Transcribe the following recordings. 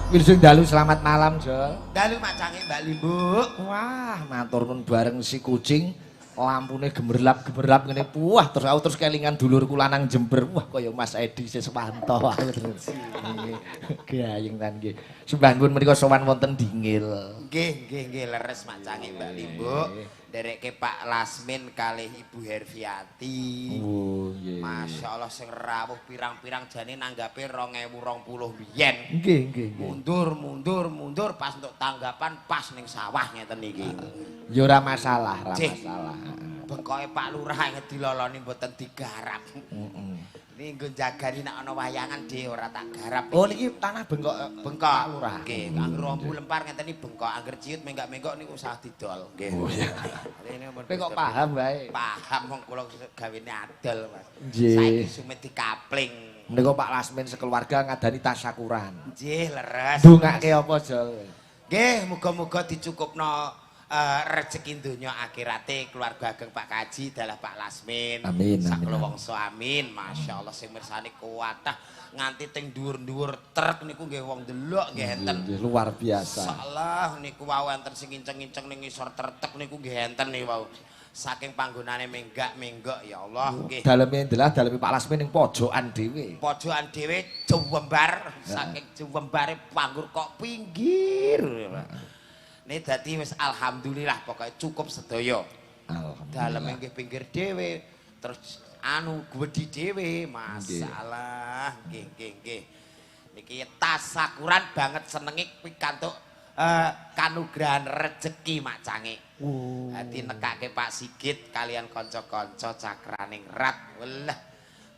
Wilujeng dalu, selamat malam, Jol. Dalu macange Mbak Limbuk. Wah, matur nuwun bareng si kucing lampune gemerlap-gemerlap ngene. Wah, terus aku terus kelingan dulurku lanang Jember. Wah, kaya Mas Edi Siswanto. Aku terus. Gayeng tan nggih. Sembah nuwun menika sowan wonten Dingil. Nggih, nggih, nggih leres macange Mbak Limbuk. Nderekke Pak Lasmin kalih Ibu Herviati. Oh, nggih. Masya Allah sing rawuh pirang-pirang jane nanggape 2020 biyen. Nggih, nggih, nggih. Mundur, mundur, mundur pas untuk tanggapan pas ning sawah ngeten iki. Ya ora masalah, ora masalah. Bengkoke Pak Lurah diloloni mboten digarap. Heeh. Niki nggo jagani nek ana wayangan dhewe ora tak garap. Oh, niki tanah bengkok bengkok Pak Lurah. Nggih, angger rombu lempar ngeten iki bengkok, angger ciut menggak-menggok niku usah didol. Nggih. Oh iya. Kowe kok paham wae. Paham wong kula gawene adol, Mas. Nggih. Saiki sumet dikapling. Menika Pak Lasmin sekeluarga ngadani tasyakuran. Nggih, leres. Ndongake apa, Jol? Nggih, muga-muga dicukupno rezeki donya akhirate keluarga ageng Pak Kaji dalah Pak Lasmin. Amin, amin. Saklawangsa amin. Masyaallah sing mirsani kuwatah nganti teng dhuwur-dhuwur truk niku nggih wong delok nggih enten. Luar biasa. Insyaallah niku wau enten sing nginceng-nginceng ning ngisor trek niku nggih enten niku wau. Saking panggonane menggak-menggok ya Allah nggih. Daleme ndelah daleme Pak Lasmin ning pojokan dhewe. Pojokan dhewe jewembar, saking jewembare panggur kok pinggir. Ini dadi wis alhamdulillah pokoknya cukup sedaya. Alhamdulillah. Daleme nggih pinggir dhewe, terus anu gwedhi dhewe, masalah. Nggih, nggih, nggih. Niki tasakuran banget senenge pikantuk kanugrahan rejeki macange. Dadi nekake Pak Sigit kalian kanca-kanca cakraning rat. Welah.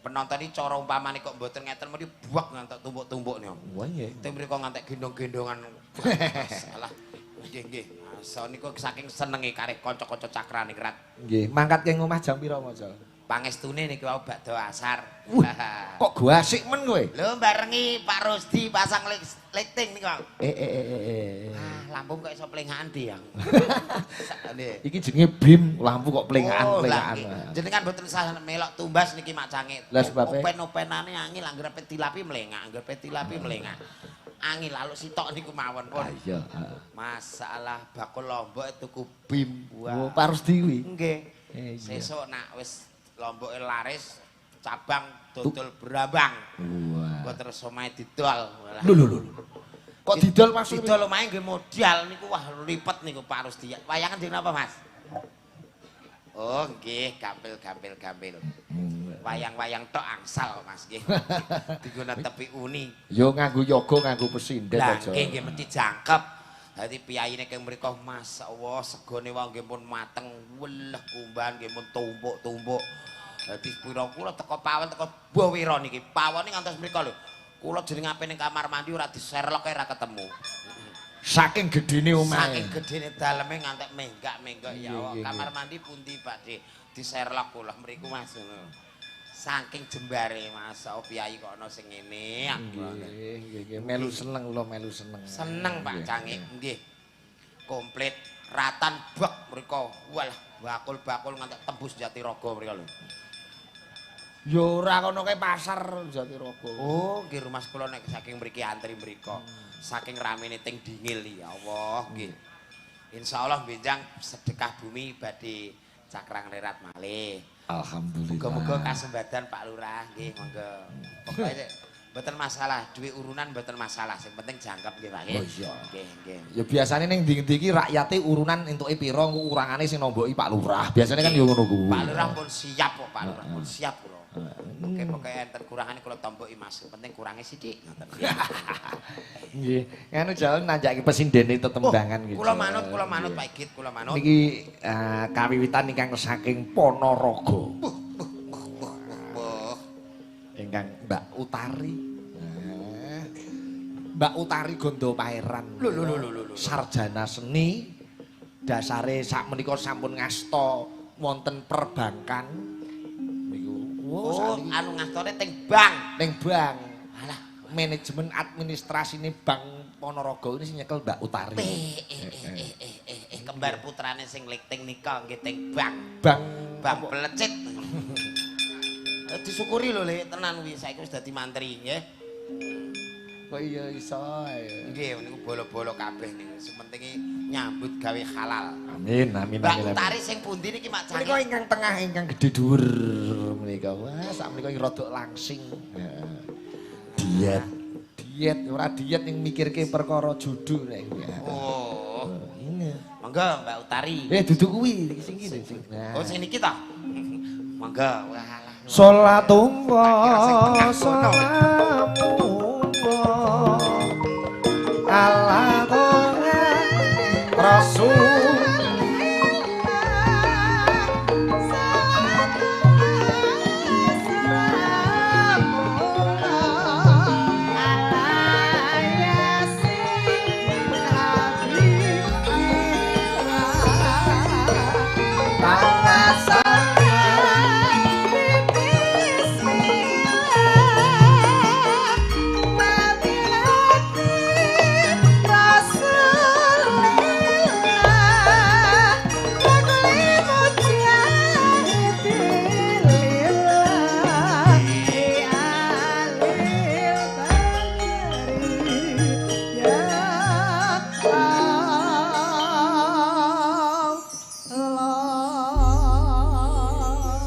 Penonton iki cara umpamane kok mboten ngeten mriki buak ngantek tumpuk-tumpuk niku. Wah nggih. Teng mriko ngantek gendong-gendongan. Masalah. Nggih, nggih. So niku saking senenge kareh kanca-kanca cakraning rat. Nggih, mangkat keng omah jam pira, Mas? Pangestune niki wau bakdo asar. Wah, kok gua asik men kowe? Lho barengi Pak Rusdi pasang lighting niku. Ah, lampu kok iso plengakan di yang. Iki jenenge BIM, lampu kok plengakan-plengakan. Jenengan mboten sah melok tumbas niki macange. Open-openane angel anggere petilapi mlengak, anggere petilapi mlengak. Angel lalu sitok niku mawon pun. Iya, heeh. Masalah bakul lombok tuku BIM. Wah, Pak Rusdi kuwi. Nggih. Sesuk nak wis lomboke laris cabang dodol brambang. Wah. Kok terus omahe didol. Lho lho lho. Kok didol maksudnya? Didol omahe nggih modal niku wah lipet niku Pak Rusdi. Wayangan jeneng apa, Mas? Oh, nggih, gampil-gampil-gampil. Wayang-wayang tok angsal, Mas nggih. Dinggo tepi uni. Yo nganggo yoga, nganggo pesinden aja. Nggih, nggih mesti jangkep. Dadi piyayine keng mriku masyaallah segone wae nggih pun mateng, weleh kumbahan nggih pun tumpuk-tumpuk. Dadi pira kula teko pawon teko bawira niki. Pawone ngantos mriku lho. Kula jeneng ape ning kamar mandi ora diserlok ora ketemu. Saking gedene omahe. Saking gedene daleme ngantek menggak-menggok ya Allah. Kamar mandi pundi Pak De? Diserlok kula mriku Mas ngono. Saking jembare Mas, oh piyayi kok ana sing ngene. Nggih, nggih, nggih. Melu seneng kula, melu seneng. Seneng Pak Cangik, nggih. Komplit ratan bek mriku. Walah, bakul-bakul ngantek tembus Jatirogo mriku lho. Ya ora kono kae pasar Jatirogo. Oh, nggih rumah kula nek saking mriki antri mriku. Saking ramene teng Dingil ya Allah nggih. Insyaallah benjang sedekah bumi badhe cakrang rerat malih. Alhamdulillah. Muga-muga kasembadan Pak Lurah nggih monggo. Pokoke mboten masalah, duit urunan mboten masalah, sing penting jangkep nggih Pak nggih. Oh iya. Nggih, nggih. Ya biasane ning ndi-ndi iki rakyate urunan entuke pira engko kurangane sing nomboki Pak Lurah. Biasane kan yo ngono kuwi. Pak Lurah pun siap kok, Pak Lurah pun siap kula. Oke, pokoke enten kurangane kula tomboki Mas, penting kurange sithik ngoten. Nggih, nganu jal nanjake pesindene tetembangan gitu. Kula manut Pak Igit, kula manut. Niki kawiwitan ingkang saking Ponorogo. Ingkang Mbak Utari. Mbak Utari Gondo Paeran. Lho lho lho lho. Sarjana seni dasare sakmenika sampun ngasta wonten perbankan niku. Oh, anu ngastone teng bank. Ning bank. Alah, manajemen administrasine Bank Ponorogo ini sing nyekel Mbak Utari. Kembar putrane sing likting nika nggih teng bank. Bank bank pelecit. Disyukuri lho Le, tenan kuwi saiki wis dadi mantri nggih. Kok iya iso. Nggih niku bolo-bolo kabeh niku. Sing penting nyambut gawe halal. Amin amin amin. Mbak Utari sing pundi niki Mak Cangik? Menika ingkang tengah ingkang gedhe dhuwur menika. Wah, sak menika rada langsing. Diet. Diet ora diet ning mikirke perkara judu nek. Oh. Ngene. Monggo Mbak Utari. Duduk kuwi iki sing iki sing. Oh sing niki ta? Monggo. Walah. Salatullah salamullah ala toha rasul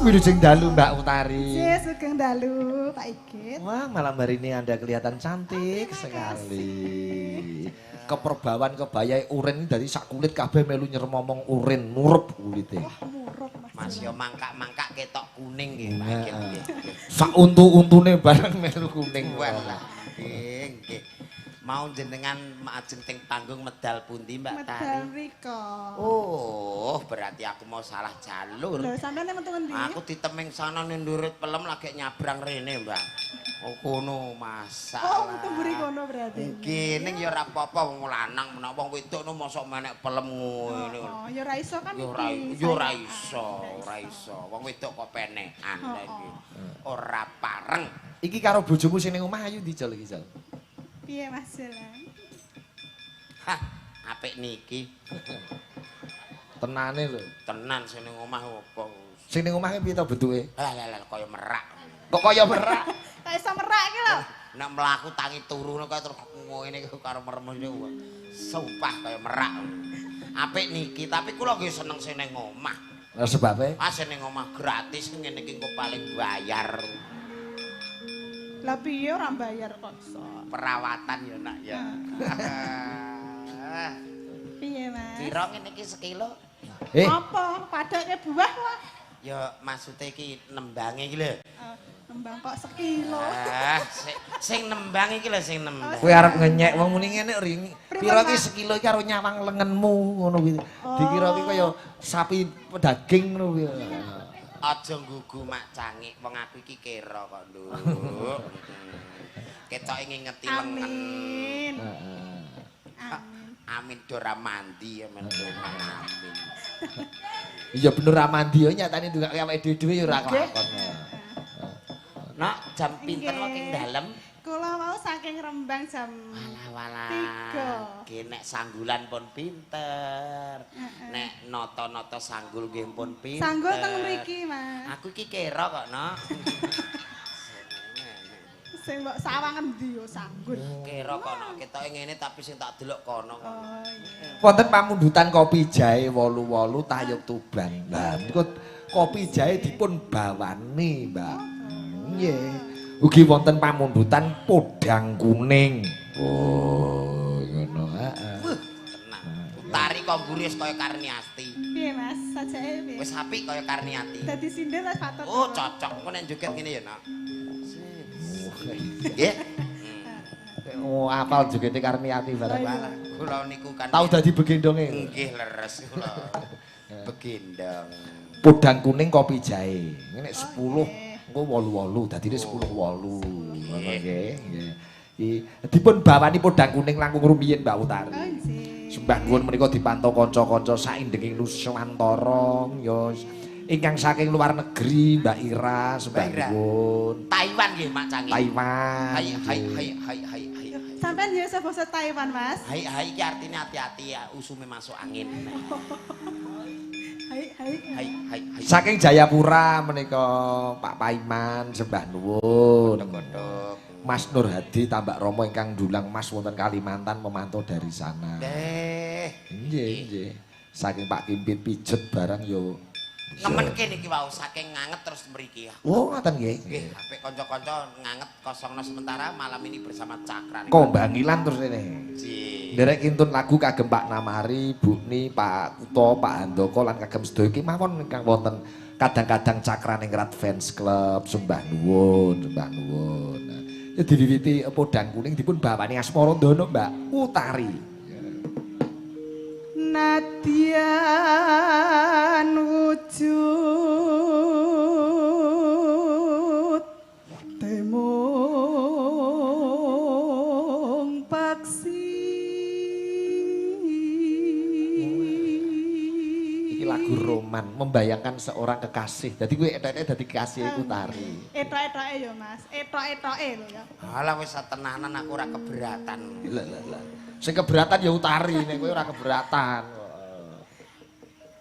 Wilujeng dalu Mbak Utari. Nggih, sugeng dalu Pak Igit. Wah, malam hari ini Anda kelihatan cantik sekali. Keperbawan kebaya urin dari sak kulit kabeh melu nyermomong urin, murup kulite. Wah, murup Mas. Mas yo mangkak-mangkak ketok kuning nggih Pak Igit nggih. Sak untu-untune bareng melu kuning. Walah, nggih. Mau jenengan majeng teng panggung medal pundi Mbak Tari? Medal riko. Oh, berarti aku mau salah jalur. Lho, sampeyan metu ngendi? Aku diteming sana ning ndurit pelem lagi nyabrang rene, Mbak. Oh, kono masalah. Oh, metu mburi kono berarti. Nggih, ning ya ora apa-apa wong lanang menawa wong wedok no mosok menek pelem ngene. Oh, ya ora iso kan iki. Ya ora iso, ora iso. Wong wedok kok penekan iki. Ora pareng. Iki karo bojomu sing ning omah ayu ndi jol iki, Jol? Piye Mas Jalan? Hah, apik niki. Tenane lho. Tenan sing ning omah apa? Sing ning omah piye to bentuke? Lah lah lah kaya merak. Kok kaya merak? Kok iso merak iki lho. Nek mlaku tangi turu kaya terus ngene karo merem niku. Sumpah kaya merak. Apik niki, tapi kula nggih seneng sing ning omah. Lah sebabe? Ah sing ning omah gratis ngene iki engko paling bayar. Lah piye ora bayar kok iso? Perawatan ya nak ya. Piye Mas? Piro ngene iki sekilo? Apa? Padake buah wae. Ya maksude iki nembange iki lho. Nembang kok sekilo. Ah, sing nembang iki lho sing nembang. Kowe arep ngenyek wong muni ngene ring. Piro iki sekilo iki karo nyawang lengenmu ngono kuwi. Dikira iki kaya sapi pedaging ngono kuwi. Aja nggugu Mak Cangik, wong aku iki kira kok, Nduk. Ketoke ngingeti lengen. Amin. Amin do ra mandi ya men amin. Iya bener ra mandi ya nyatane ndongake awake dhewe ya ora kelakon. Nak jam pinten wae ing dalem? Kula mau saking Rembang jam walah. 3. Nggih nek sanggulan pun pinter. Nek nata-nata sanggul nggih pun pinter. Sanggul teng mriki, Mas. Aku iki kira kok, Nok. Sing mbok sawang endi yo sanggul. Kira kok, Nok. Ketoke ngene tapi sing tak delok kono kok. Oh iya. Wonten pamundutan kopi jahe 88 Tayub Tuban. Lah niku kopi jahe dipun bawani, Mbak. Nggih. Ugi wonten pamundutan podang kuning. Oh, ngono heeh. Tenang. Utari kok mburi wis kaya Karniati. Piye Mas? Sajake piye? Wis apik kaya Karniati. Dadi sinder wis patut. Oh, cocok. Engko nek joget ngene ya, Nak. Nggih. Oh, apal jogete Karniati barang. Kula niku kan tau dadi begendonge. Nggih, leres kula. Begendong. Podang kuning kopi jahe. Ngene 10 engko 88 dadine 10 8. Ngono nggih. Nggih. Dipun bawani podang kuning langkung rumiyin Mbak Utari. Oh nggih. Sembah nuwun menika dipantau kanca-kanca saindenging Nuswantara ya ingkang saking luar negeri Mbak Ira sembah nuwun. Taiwan nggih Mak Cangik. Taiwan. Hai hai hai hai hai hai. Sampeyan ya iso basa Taiwan, Mas. Hai hai iki artine hati-hati ya usume masuk angin. Hai hai hai hai. Saking Jayapura menika Pak Paiman sembah nuwun. Kodhok. Mas Nur Hadi Tambak Romo ingkang ndulang Mas wonten Kalimantan memantau dari sana. Nggih, nggih. Saking Pak Kimpit pijet barang yo ngemenke niki wau saking nganget terus mriki. Oh, ngoten nggih. Nggih, apik kanca-kanca nganget kosongno sementara malam ini bersama Cakra. Kombangilan terus ini. Nderek kintun lagu kagem Pak Namari, Bu Ni, Pak Kuto, Pak Handoko lan kagem sedaya kemawon ingkang wonten kadang-kadang Cakraningrat Fans Club sembah nuwun, sembah nuwun. Nah, diwiwiti podang kuning dipun bawani Asmarandana Mbak Utari. Nadyan wujud temung paksi. Iki lagu roman membayangkan seorang kekasih. Dadi kuwi etok-etoke dadi kekasih Utari. Etok-etoke ya Mas, etok-etoke lho ya. Halah wis tenanan aku ora keberatan. Lah lah lah. Sing keberatan ya Utari, nek kowe ora keberatan.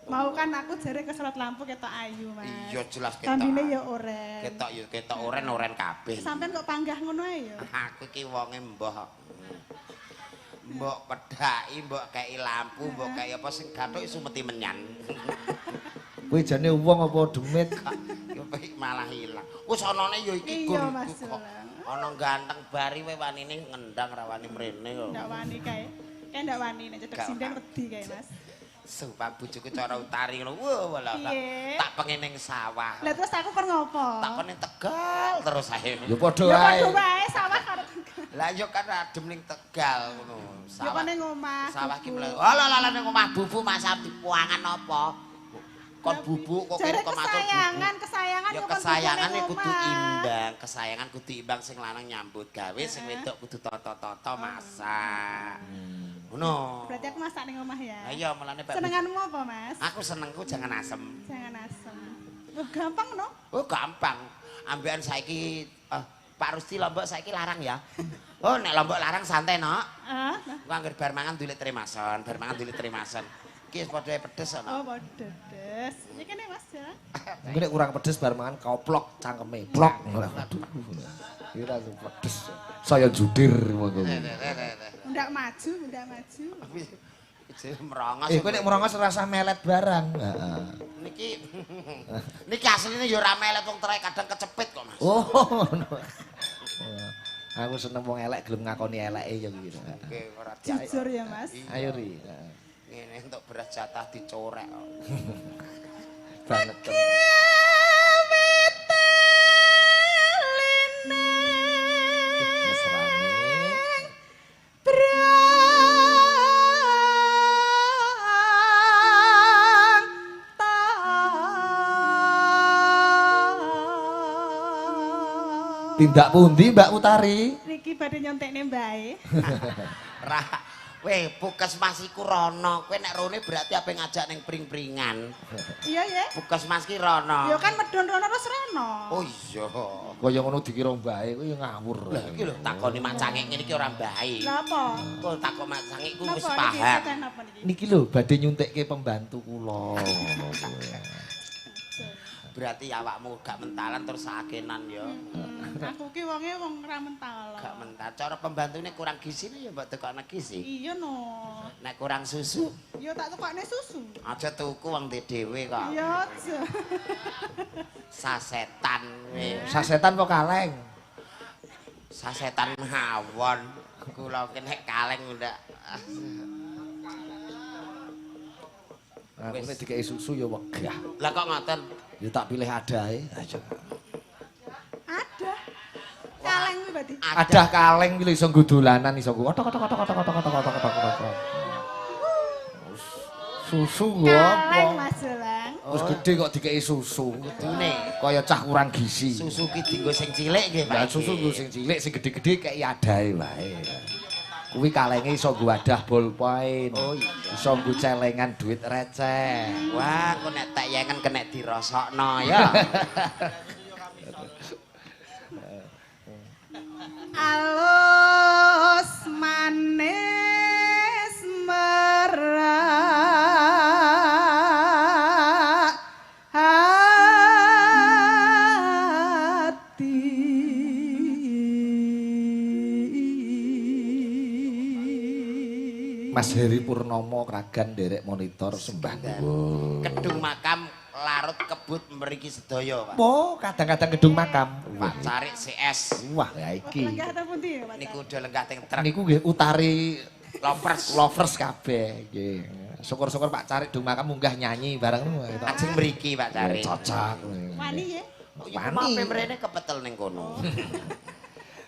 Mau kan aku jare kesorot lampu ketok ayu, Mas. Iya jelas ketok. Kambine ya oren. Ketok ya ketok oren-oren kabeh. Sampeyan kok panggah ngono ae ya? Aku iki wonge mbah. Mbok pedhaki, mbok kei lampu, mbok kei apa sing gathuk sumeti menyan. Kowe jane wong apa demit? Malah ilang. Wis anane ya iki gur kok. Ana ganteng bari we wanine ngendang ra wani mrene kok. Ndak wani kae. Kae ndak wani nek cedhek sinden wedi kae, Mas. Sumpah bojoku cara Utari ngono. Wah, walah. Tak pengen ning sawah. Lah terus aku kon ngopo? Tak kon ning Tegal terus ae. Ya padha wae. Ya padha wae sawah karo Tegal. Lah ya kan adem ning Tegal ngono. Sawah. Ya kon ning omah. Sawah ki mlebu. Alah lah ning omah bubu masam dipuangan apa? Kon bubuk kok kene kok matur kesayangan, kesayangan ya kesayangan kudu imbang, kesayangan kudu imbang sing lanang nyambut gawe, sing wedok kudu toto-toto masak. Ngono. Berarti aku masak ning omah ya. Lah iya mulane Pak. Senenganmu apa, Mas? Aku senengku jangan asem. Jangan asem. Oh, gampang no? Oh, gampang. Ambekan saiki Pak Rusti lombok saiki larang ya. Oh, nek lombok larang santai no. Heeh. Engko anggere bar mangan dulit tremason, bar mangan dulit tremason. Iki wis padha pedes ana. Oh, padha pedes. Iki kene Mas ya. Mungkin nek kurang pedes bar mangan koplok cangkeme. Plok. Aduh. Iki langsung pedes. Saya judir monggo. Ndak maju, ndak maju. Merongos. Eh kowe nek merongos rasah melet barang. Heeh. Niki niki asline ya ora melet wong trek kadang kecepit kok Mas. Oh, ngono. Aku seneng wong elek gelem ngakoni eleke ya kuwi. Oke, ora jujur ya Mas. Ayo Ri. Ngene entuk beras jatah dicorek kok. Banget. Tindak pundi Mbak Utari? Niki badhe nyontekne mbae. Ra, weh puskesmas iku rono. Kowe nek rone berarti ape ngajak ning pring-pringan. Iya ya. Puskesmas ki rono. Ya kan medhon rono terus rono. Oh iya. Kaya ngono dikira mbae kuwi ya ngawur. Lah iki lho takoni macange ngene iki ora mbae. Lha apa? Kok takok macange iku wis paham. Niki lho badhe nyuntikke pembantu kula ngono kuwi. Berarti awakmu gak mentalan terus sakenan ya. Aku ki wonge wong ora mental. Gak mental. Cara pembantune kurang gizi ya mbok tukokne gizi. Iya no. Nek kurang susu? Ya tak tukokne susu. Aja tuku wong dhewe kok. Ya aja. Sasetan kowe. Sasetan apa kaleng? Sasetan mawon. Kula ki nek kaleng ndak. Aku nek dikeki susu ya wegah. Lah kok ngoten? Ya tak pilih adahe. Aja. Adah. Kaleng kuwi berarti. Adah kaleng kuwi lho iso nggo dolanan iso nggo otok otok otok otok otok otok otok otok otok. Susu nggo apa? Kaleng Mas Jolang. Wis gedhe kok dikeki susu. Kudune kaya cah kurang gizi. Susu ki dienggo sing cilik nggih Pak. Lah susu nggo sing cilik, sing gedhe-gedhe keki adahe wae. Kuwi kalenge iso nggo wadah bolpoin. Oh iya. Iso nggo celengan duit receh. Wah, kok nek tak yengen kenek dirosokno ya. Alus manis merak hati. Mas Heri Purnomo Kragan nderek monitor sembah nuwun. Kedung Makam larut kebut mriki sedaya, Pak. Oh, kadang-kadang Kedung Makam. Pak Carik CS. Wah, ya iki. Lenggah ta pundi ya, Pak? Niku udah lenggah teng truk. Niku nggih utari lovers. Lovers kabeh nggih. Syukur-syukur Pak Carik Kedung Makam munggah nyanyi bareng ngono. Ajeng mriki Pak Carik. Cocok. Wani ya. Wani. Mrene kepetel ning kono.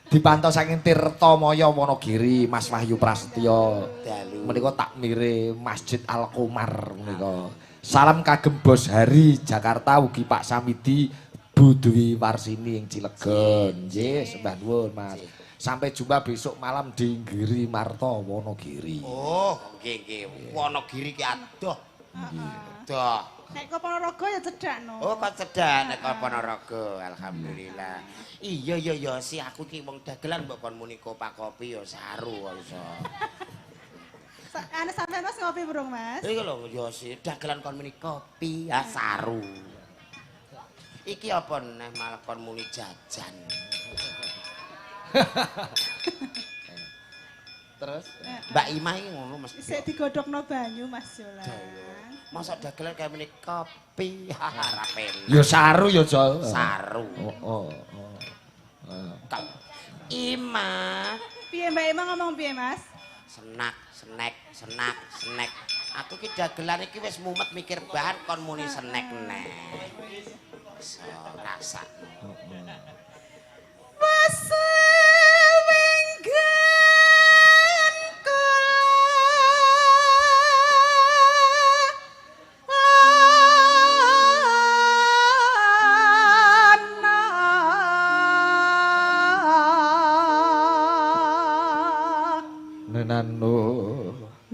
Dipantau saking Tirtamaya Wonogiri Mas Wahyu Prasetyo. Dalu. Menika takmire Masjid Al Qomar menika. Salam kagem Bos Hari Jakarta ugi Pak Samidi Bu Dwi Warsini ing Cilegon. Nggih, sembah nuwun Mas. Sampai jumpa besok malam di Giri Marto Wonogiri. Oh, nggih nggih. Wonogiri ki adoh. Adoh. Nek kok Ponorogo ya cedhak no. Oh, kok cedhak nek kok Ponorogo. Alhamdulillah. Iya iya ya si aku ki wong dagelan mbok kon muni kopak kopi ya saru kok iso. Ane sampean Mas ngopi burung Mas? Iki lho ya si dagelan kon muni kopi ya saru. Iki apa neh malah kon muni jajan. Terus Mbak Imah iki ngono mesti. Sik digodhogno banyu Mas Jolang. Masa dagelan kaya muni kopi ora penak. Ya saru ya Jol. Saru. Oh, oh, oh. Imah. Piye Mbak Imah ngomong piye Mas? Senak, senek, senak, senek. Aku ki dagelan iki wis mumet mikir bahan kon muni senek neh. So rasakno. Nenano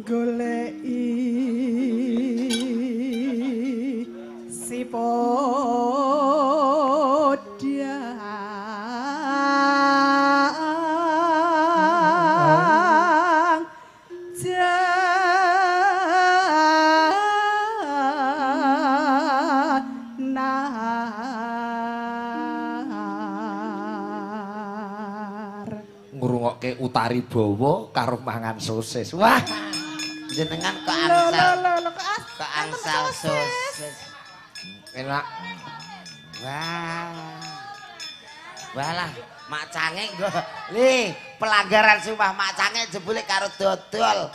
goleki si podang janar ngrungokke utari bawa karo mangan sosis. Wah, jenengan kok angsal. Lho, kok angsal sosis. Enak. Wah. Walah, mak cange nggo. Li, pelanggaran sumpah mak cange jebule karo dodol.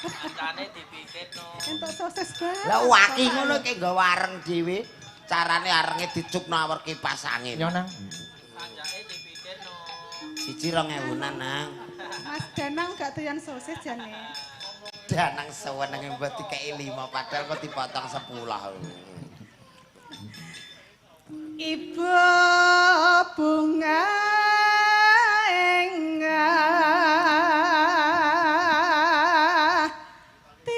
Kancane dipikirno. Entuk sosis banget. Lah waki ngono ki nggo wareng dhewe. Carane arenge dicupno awor kipas angin. Nyonang. Kancane dipikirno. Siji 2000-an nang. Mas Danang gak doyan sosis jane. Danang sewenenge mbok dikeki 5 padahal kok dipotong 10. Ibu bunga atiku.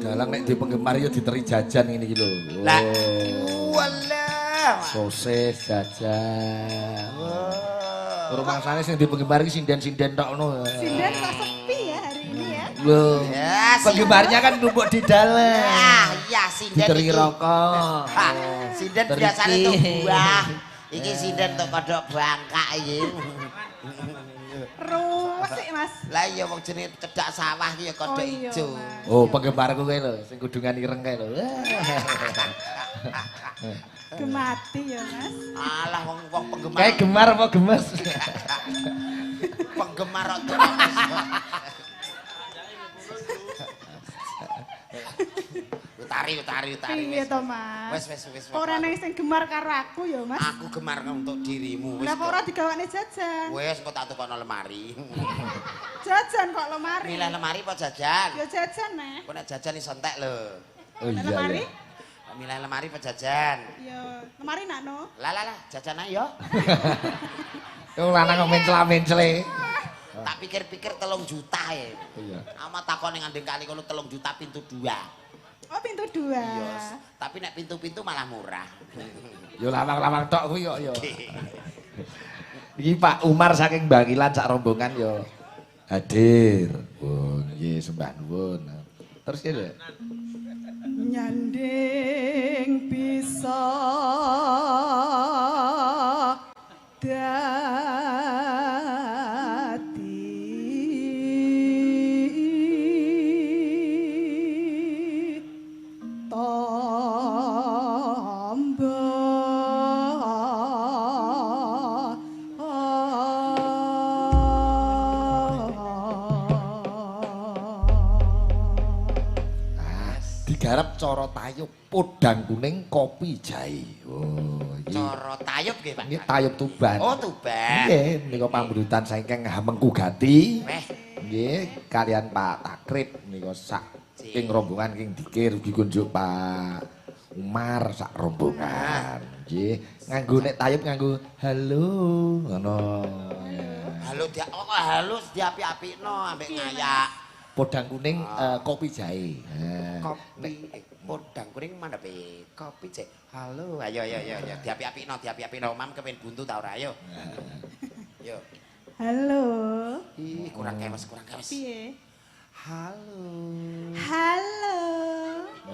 Dalang nek di penggemar ya diteri jajan ngene iki lho. Lah, walah. Sosis jajan. Rumangsane sing di penggemar iki sinden-sinden tok ngono. Sinden kok sepi ya hari ini ya. Lho. Ya, penggemarnya kan numpuk di dalam. Ah, iya sinden diteri iki. Rokok. Ha, sinden biasane tok buah. Iki sinden tok kodhok bangkak iki. Ruwes sik, Mas. Lah iya wong jenenge cedhak sawah iki ya kodhok ijo. Oh, penggemarku kae lho, sing kudungan ireng kae lho. Gemati ya, Mas. Alah wong penggemar. Kayak gemar apa gemes? Penggemar kok. Utari. Piye to, Mas? Wis. Ora nang sing gemar karo aku ya, Mas. Aku gemar untuk dirimu wis. Lah kok ora digawakne jajan? Wis kok tak tukokno lemari. Jajan kok lemari. Milih lemari apa jajan? Ya jajan neh. Kok nek jajan iso entek lho. Oh iya. Lemari? Milih lemari apa jajan? Ya, lemari nak no. Lah jajan ae ya. Wong lanang kok mencla-mencle. Tak pikir-pikir 3 juta ya. Iya. Ama takon ning andeng kali kono 3 juta pintu 2. Oh, pintu 2. Iya. Tapi nek pintu-pintu malah murah. Ya lawang-lawang tok kuwi kok ya. Iki Pak Umar saking Bangilan sak rombongan ya hadir. Pun nggih sembah nuwun. Terus ya. Nyanding bisa garap cara tayub podang kuning kopi jahe. Oh, iki. Cara tayub nggih, Pak. Ini tayub Tuban. Oh, Tuban. Nggih, menika pamrutan saking Hamengku Gati. Meh. Nggih, kalian Pak Takrib menika sak ing rombongan ing dikir ugi kunjuk Pak Umar sak rombongan. Nggih, nganggo nek tayub nganggo halo ngono. Halo dia oh, halus diapi-apikno ambek ngayak. Podang kuning kopi jahe. Kopi podang kuning mandhepe kopi jahe. Halo, ayo ayo ayo ayo diapi-apikno, diapi-apikno mam kepen buntu ta ora ayo. Yo. Halo. Ih, kurang kemes, kurang kemes. Piye? Halo. Halo.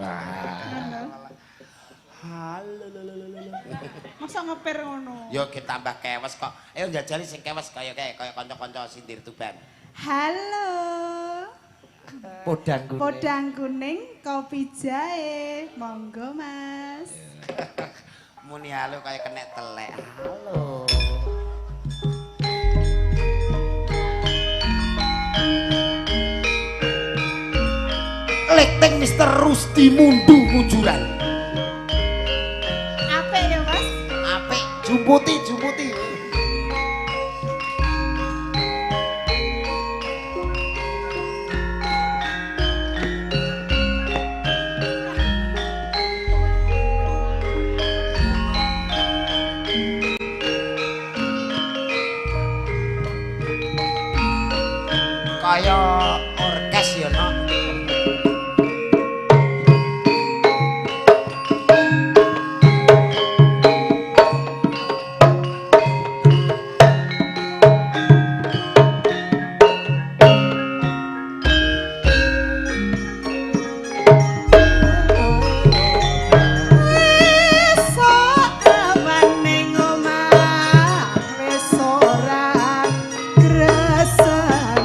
Wah. Halo. Masa ngeper ngono? Yo ge tambah kewes kok. Ayo njajali sing kewes kaya kae kaya kanca-kanca sindir Tuban. Halo. Podang kuning. Podang kuning kopi jahe. Monggo, Mas. Muni halo kaya kenek telek. Halo. Lekteng Mr. Rusti Mundu Mujuran. Apik ya, Mas? Apik, jumputi, jumputi. Kaya orkes ya, Nok. Esok awan ning omah wis ora gresen.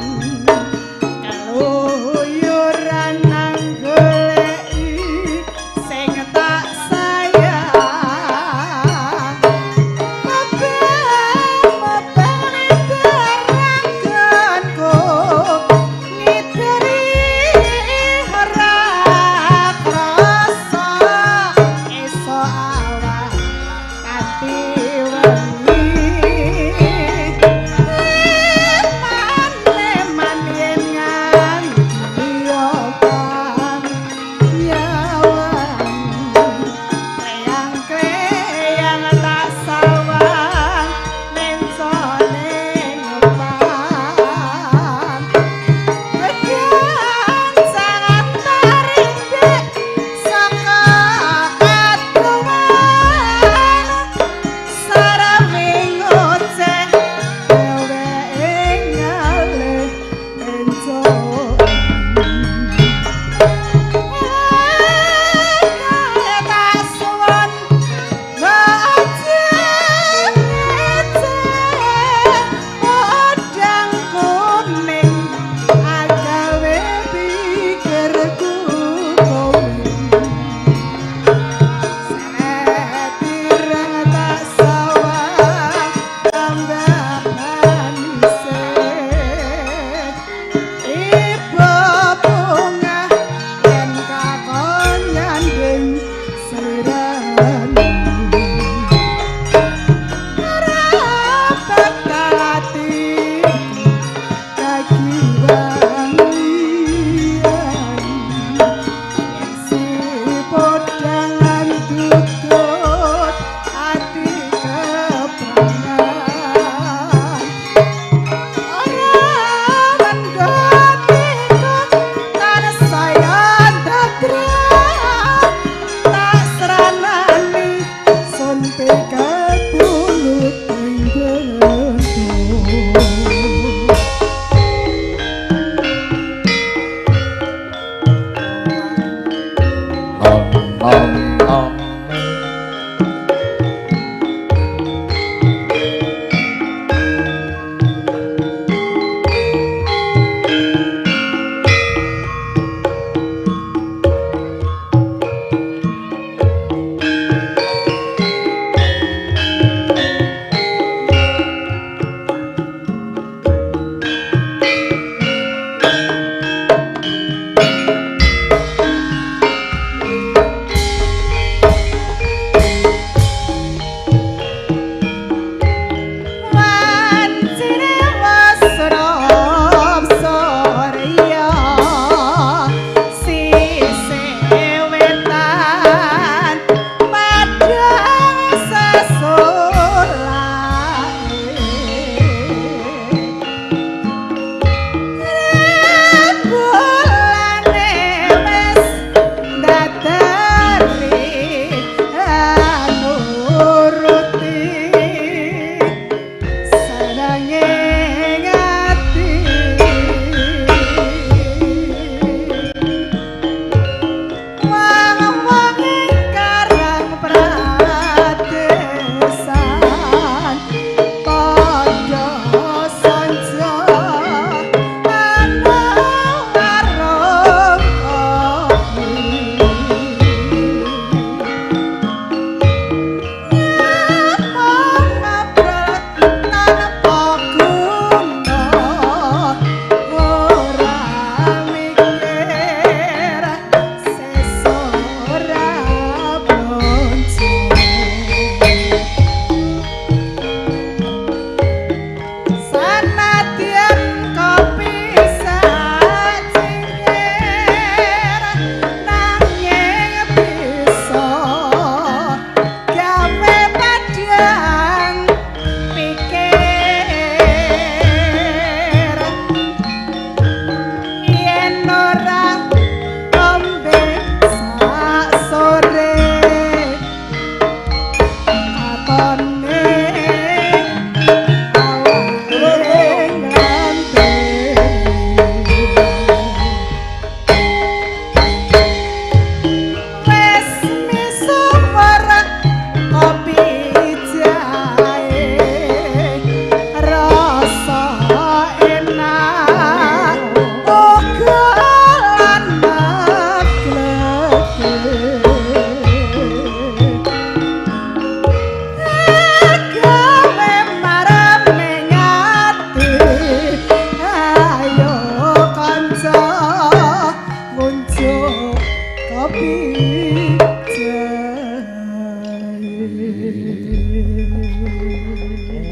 Keluyuran nang goleki sing tak sayang. Mebeng-mebeng baranggonku ngideri ora krasa. Esok awan kanthi wengi. Eman-eman yen nganti yokan nyawan. Kreyang-kreyang tak sawang mencone ngepan. Wedang sangat tarindik saka katuman. Sarap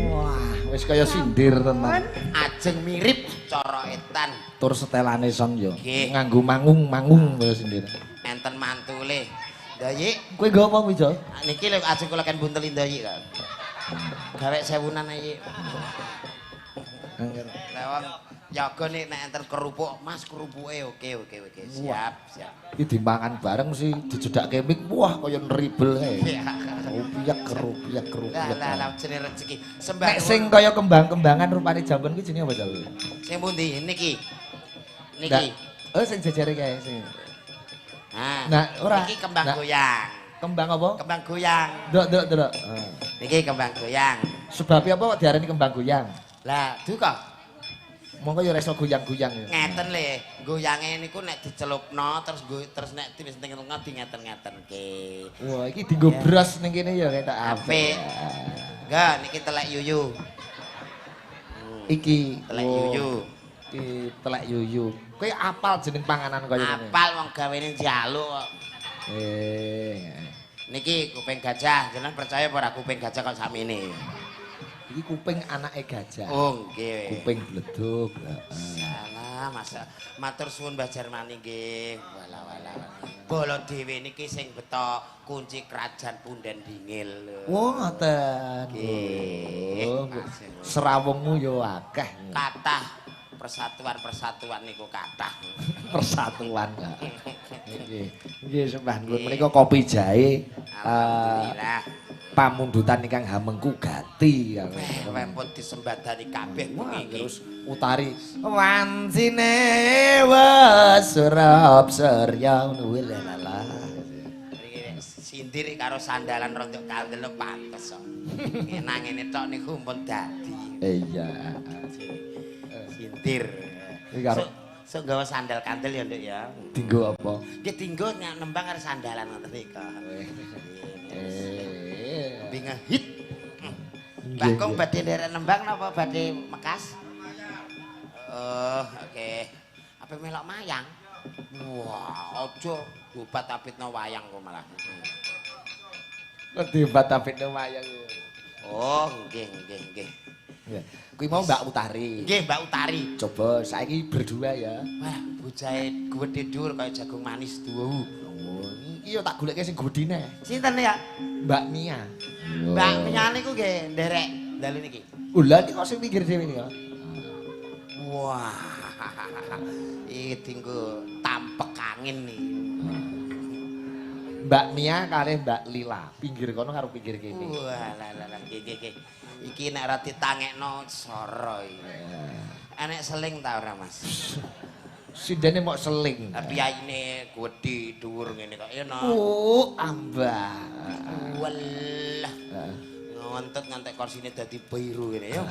Wah, wis kaya sindir tenan. Ajeng mirip cara etan. Tur setelane son yo. Nggih. Nganggo mangung-mangung kaya sindir. Enten mantule. Ndayik, Kowe nggo apa kuwi, Jo? Niki lho ajeng kula ken bunteli Ndayik kok. Gawe sewunan iki. Lah wong yaga nek enten kerupuk, Mas kerupuke oke oke oke. Siap, siap. Iki dimangan bareng sih dijedhakke mik, wah kaya nribel kae. Iya. Rupiah kerupiah Lah kerupiah. lah lah jenenge rezeki. Sembah Nek sing kaya kembang-kembangan rupane jambon kuwi jenenge apa, Jo? sing pundi niki? Niki. Oh, sing jejere kae sing. Nah, Nah, ora. Niki kembang Nah. goyang. Kembang apa? Kembang goyang. Ndok, ndok, ndok. Heeh. Niki kembang goyang. Sebabnya apa kok diarani kembang goyang? Lah, duka Monggo ya ora iso goyang-goyang ya. ngeten le, goyange niku nek dicelupno terus terus nek wis teng tengah di ngeten-ngetenke. Wah, iki dienggo beras ning kene ya ketok Apik. apik. Enggak, niki telek yuyu. Iki Telek oh, yuyu. Iki telek yuyu. Kowe apal jeneng panganan kaya ngene? Apal wong gawene njaluk kok. Eh. Niki kuping gajah, jenengan percaya apa ora kuping gajah kok sakmene? Iki kuping anake gajah. Oh, nggih. Kuping bledug. Heeh. Salah, Mas. Matur suwun Mbah Jarmani nggih. Wala wala. Bala dhewe niki sing beto kunci kerajaan Punden Dingil. Wah, ngoten. Nggih. Oh, serawungmu ya akeh. Kathah persatuan-persatuan niku kathah. Persatuan. Nggih. Nggih, sembah nuwun. Menika kopi jahe Alhamdulillah. Pamundutan ingkang hamengku gati. Wempun disembadani kabeh Wah, bengi iki. terus utari wancine wesurap surya ngono kuwi lha lah. Mriki sindir karo sandalan rontok kandel pantes kok. Nang ngene tok niku pun dadi. Iya. Sindir. Iki karo Sok gawa sandal kandel ya, Nduk ya. dinggo apa? Nggih dinggo nembang karo sandalan ngoten niku. Eh. Lebih ngehit. Mbah Kong badhe nderek nembang napa badhe mekas? Oh, oke. Apa melok mayang? Wah, aja obat apitno wayang kok malah. Kok diobat apitno wayang. Oh, nggih nggih nggih. Ya. Kuwi mau Mbak Utari. Nggih, Mbak Utari. Coba saiki berdua ya. Wah, bojahe gedhe dhuwur kaya jagung manis duwu. Oh, iki yo tak goleke sing gedine. Sinten ya? Mbak Mia. Mbak Mia niku nggih nderek dalu niki. Oh, lha iki kok sing pinggir dhewe niki. Wah. Iki dinggo tampek angin niki. Mbak Mia kalih Mbak Lila, pinggir kono karo pinggir kene. Wah, lah lah lah nggih nggih nggih. Iki nek ora ditangekno soro iki. Enek seling ta ora, Mas? Sindene mok seling. Piyayine gedhe dhuwur ngene kok ya no. Oh, ambah. Walah. Ngontot ngantek korsine dadi biru ngene ya.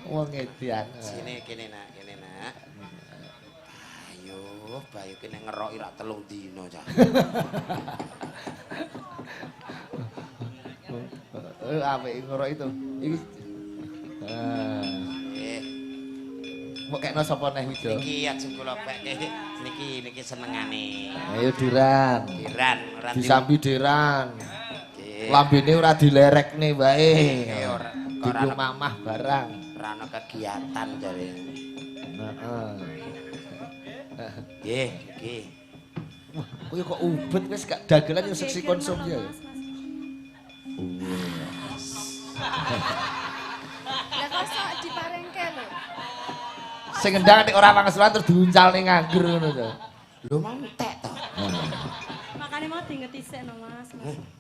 Wong edan. Sini kene nak, kene nak. Ayo, bayu kene ngeroki rak 3 dina cah. Apik ngerok itu. Iki. Nggih. Mbok kekno sapa neh Wijo? Niki ajeng kula pekke niki niki senengane. Ayo Diran. Diran ora Disambi Diran. Nggih. Lambene ora dilerekne wae. Nggih, ora. Dienggo mamah barang. Ora ana kegiatan jare. Heeh. Nggih, nggih. Wah, kowe kok ubet wis gak dagelan yo seksi konsumsi ya. Lah kok sok diparengke lho. Sing ngendang nek ora pangasulan terus diuncalne nganggur ngono to. Lho mau entek to. Makane mau diingeti sik no, Mas.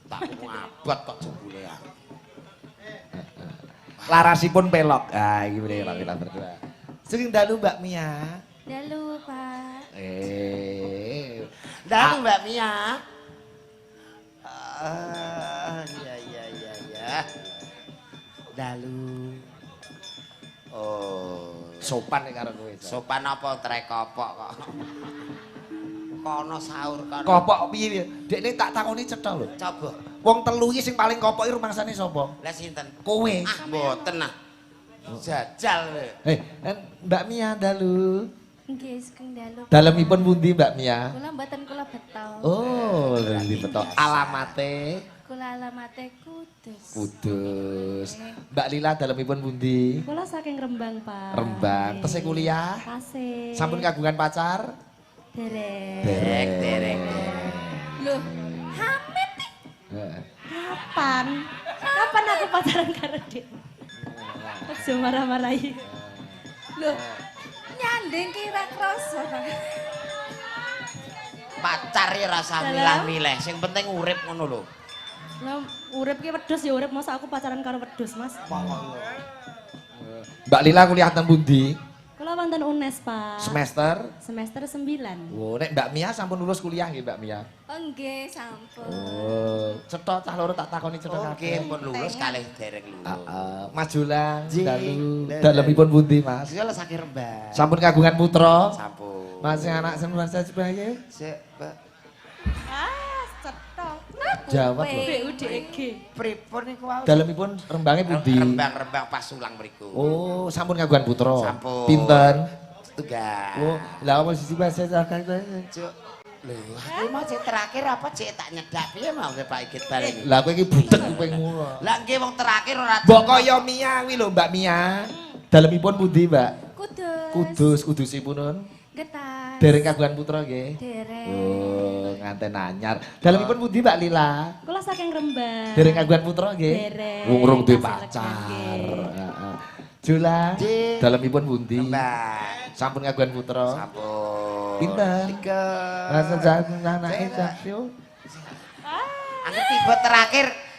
Tak ngabot kok jebule aku. Larasipun pelok. Ah, iki pelok kita berdua. Sing dalu Mbak Mia. Dalu, Pak. Dalu Mbak Mia. Ah, iya iya iya iya. Dalu. Oh, Sopan nek karo kowe. sopan apa trek kopok kok. Kono sahur kono. Kopok piye? Dekne tak takoni cetha lho. Coba. Wong telu iki sing paling kopok iki rumangsane sapa? Lah sinten? Kowe. Ah, mboten ah. Jajal. Mbak Mia dalu. Nggih, sugeng dalu. Dalemipun pundi Mbak Mia? Kula mboten kula beto. Oh, di beto. Alamate Kula alamate Kudus. Kudus. Mbak Lila dalemipun pundi? Kula saking Rembang, Pak. Rembang. Tesih kuliah? Tasih. Sampun kagungan pacar? Derek. Derek, derek. Loh, Hamid. Kapan? Kapan aku pacaran karo Dik? Aja marah-marahi. Loh, nyanding kira krasa ta. Pacar ya rasa milah-milih, sing penting urip ngono lho. Lah urip ki wedhus ya urip, masa aku pacaran karo wedhus, Mas. Mbak Lila kuliah teng pundi? Kula wonten UNES, Pak. Semester? Semester 9. Oh, nek Mbak Mia sampun lulus kuliah nggih, Mbak Mia? Oh, nggih, sampun. Oh, cetha cah loro tak takoni cetha kabeh. Nggih, pun lulus kalih dereng lulus. Heeh. Mas Jolang, dalu dalemipun pundi, Mas? Kula saking Rembang. Sampun kagungan putra? Sampun. Mas sing anak sing sebaye? Sik, Mbak. Ah, cetha. Jawab lho. BUDEG. Pripun niku wau? Dalemipun Rembange pundi? Rembang-rembang pas ulang mriku. Oh, sampun kagungan putra. Sampun. Pinten? Setunggal. Oh, lah apa sisi bahasa Cuk. Lho, aku mau cek terakhir apa cek tak nyedak piye mau Pak Igit bareng. Lah kowe iki budek kuping ngono. Lah nggih wong terakhir ora. Mbok kaya Mia kuwi lho, Mbak Mia. Dalemipun pundi, Mbak? Kudus. Kudus, kudusipun. Getas. Dereng kagungan putra nggih. Dereng. Oh, nganten anyar. Dalemipun pundi Mbak Lila? Kula saking Rembang. Dereng kagungan putra nggih. Dereng. Wong rung duwe pacar. Heeh. Jula, dalemipun pundi? Rembang. Sampun kagungan putra. Sampun. Pinten? 3. Rasa jagung anake cah. Aku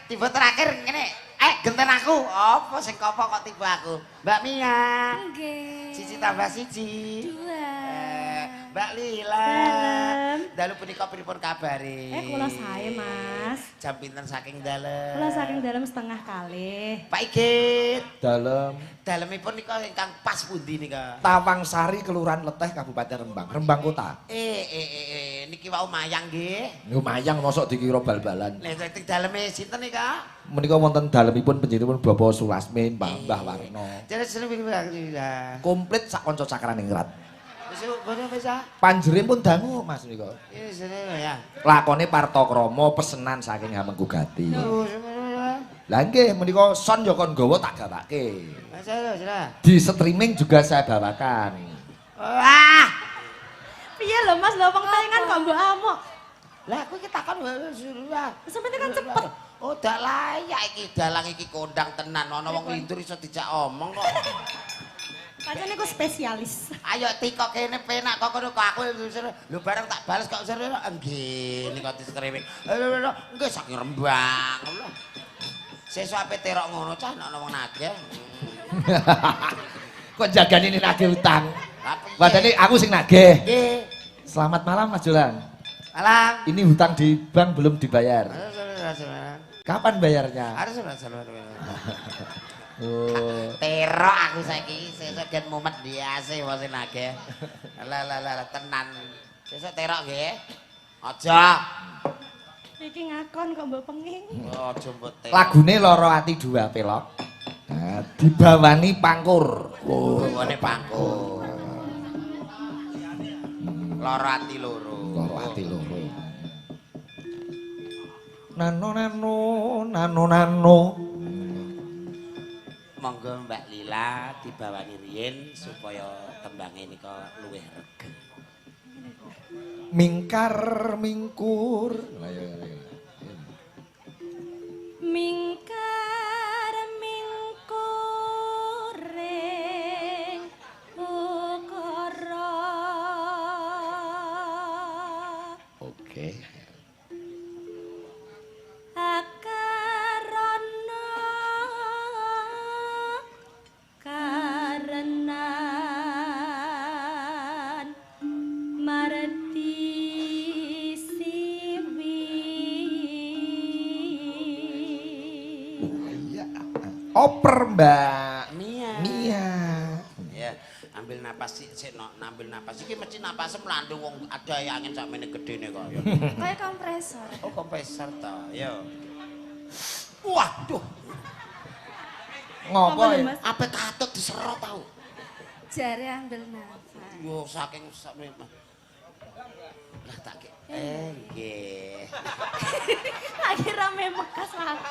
tiba terakhir ngene. Genten aku. Apa sing kopo kok tiba aku? Mbak Mia. Nggih. 1 tambah 1. 2. Mbak Lila. Dalu punika pripun kabare? Kula sae, Mas. Jam pinten saking dalem? Kula saking dalem 1:30. Pak Igit. Dalem. Dalemipun nika ingkang pas pundi nika? Tawangsari, Kelurahan Leteh, Kabupaten Rembang, Rembang Kota. Niki wau mayang nggih. Niku mayang mosok dikira bal-balan. Lha teng daleme sinten nika? Menika wonten dalemipun panjenenganipun Bapak Sulasmin, Mbah Warno. Komplit sak kanca cakraningrat. Panjere pun dangu Mas nika. Lakone Partokrama pesenan saking Hamengku Gati. Lah nggih menika son ya kon nggawa tak gawake. Di streaming juga saya bawakan. Wah. Piye lho Mas, lho wong tayangan kok mbok amuk. Lah aku iki takon sampeyan kan cepet. Oh, dak layak iki dalang iki kondang tenan ana wong lindur iso dijak omong kok. Pancen niku spesialis. Ayo tiko kene penak kok kono kok aku lho bareng tak bales kok nggih nika di streaming. Nggih saking Rembang. Sesuk ape terok ngono cah nek ana wong nagih. Kok jagane nagih utang. Padahal aku sing nagih. Nggih. Selamat malam Mas Jolang. Malam. Ini hutang di bank belum dibayar. Kapan bayarnya? Oh. Terok aku saiki sesuk gen mumet biasa wong sing nagih. Lah lah lah tenan. Sesuk terok nggih. Aja. Iki ngakon kok mbok penging. Aja mbok terok. Lagune Loro Ati 2 pelok. Nah, dibawani pangkur. Oh, bawane pangkur. Loro ati loro. Loro ati loro. Nano nano nano nano. Monggo Mbak Lila dibawani riyin supaya tembange nika luwih regeng. Mingkar mingkur. Mingkar mingkur ring ukara. Oke. Akarana karenan marti siwi. Iya. Oper Mbak Mia. Mia. Ya, ambil napas sik, no, ambil napas. Iki mesti napasem landung wong ada angin sakmene gedene kok ya. Kayak kompresor. Oh, kompresor ta. Yo. Waduh, Ngopo Apa lho, ya? Mas? ape katut diserot tau. Jare ambil nafas. Yo saking sakmene. Lah tak ke. Nggih. Tak kira memekas lagu.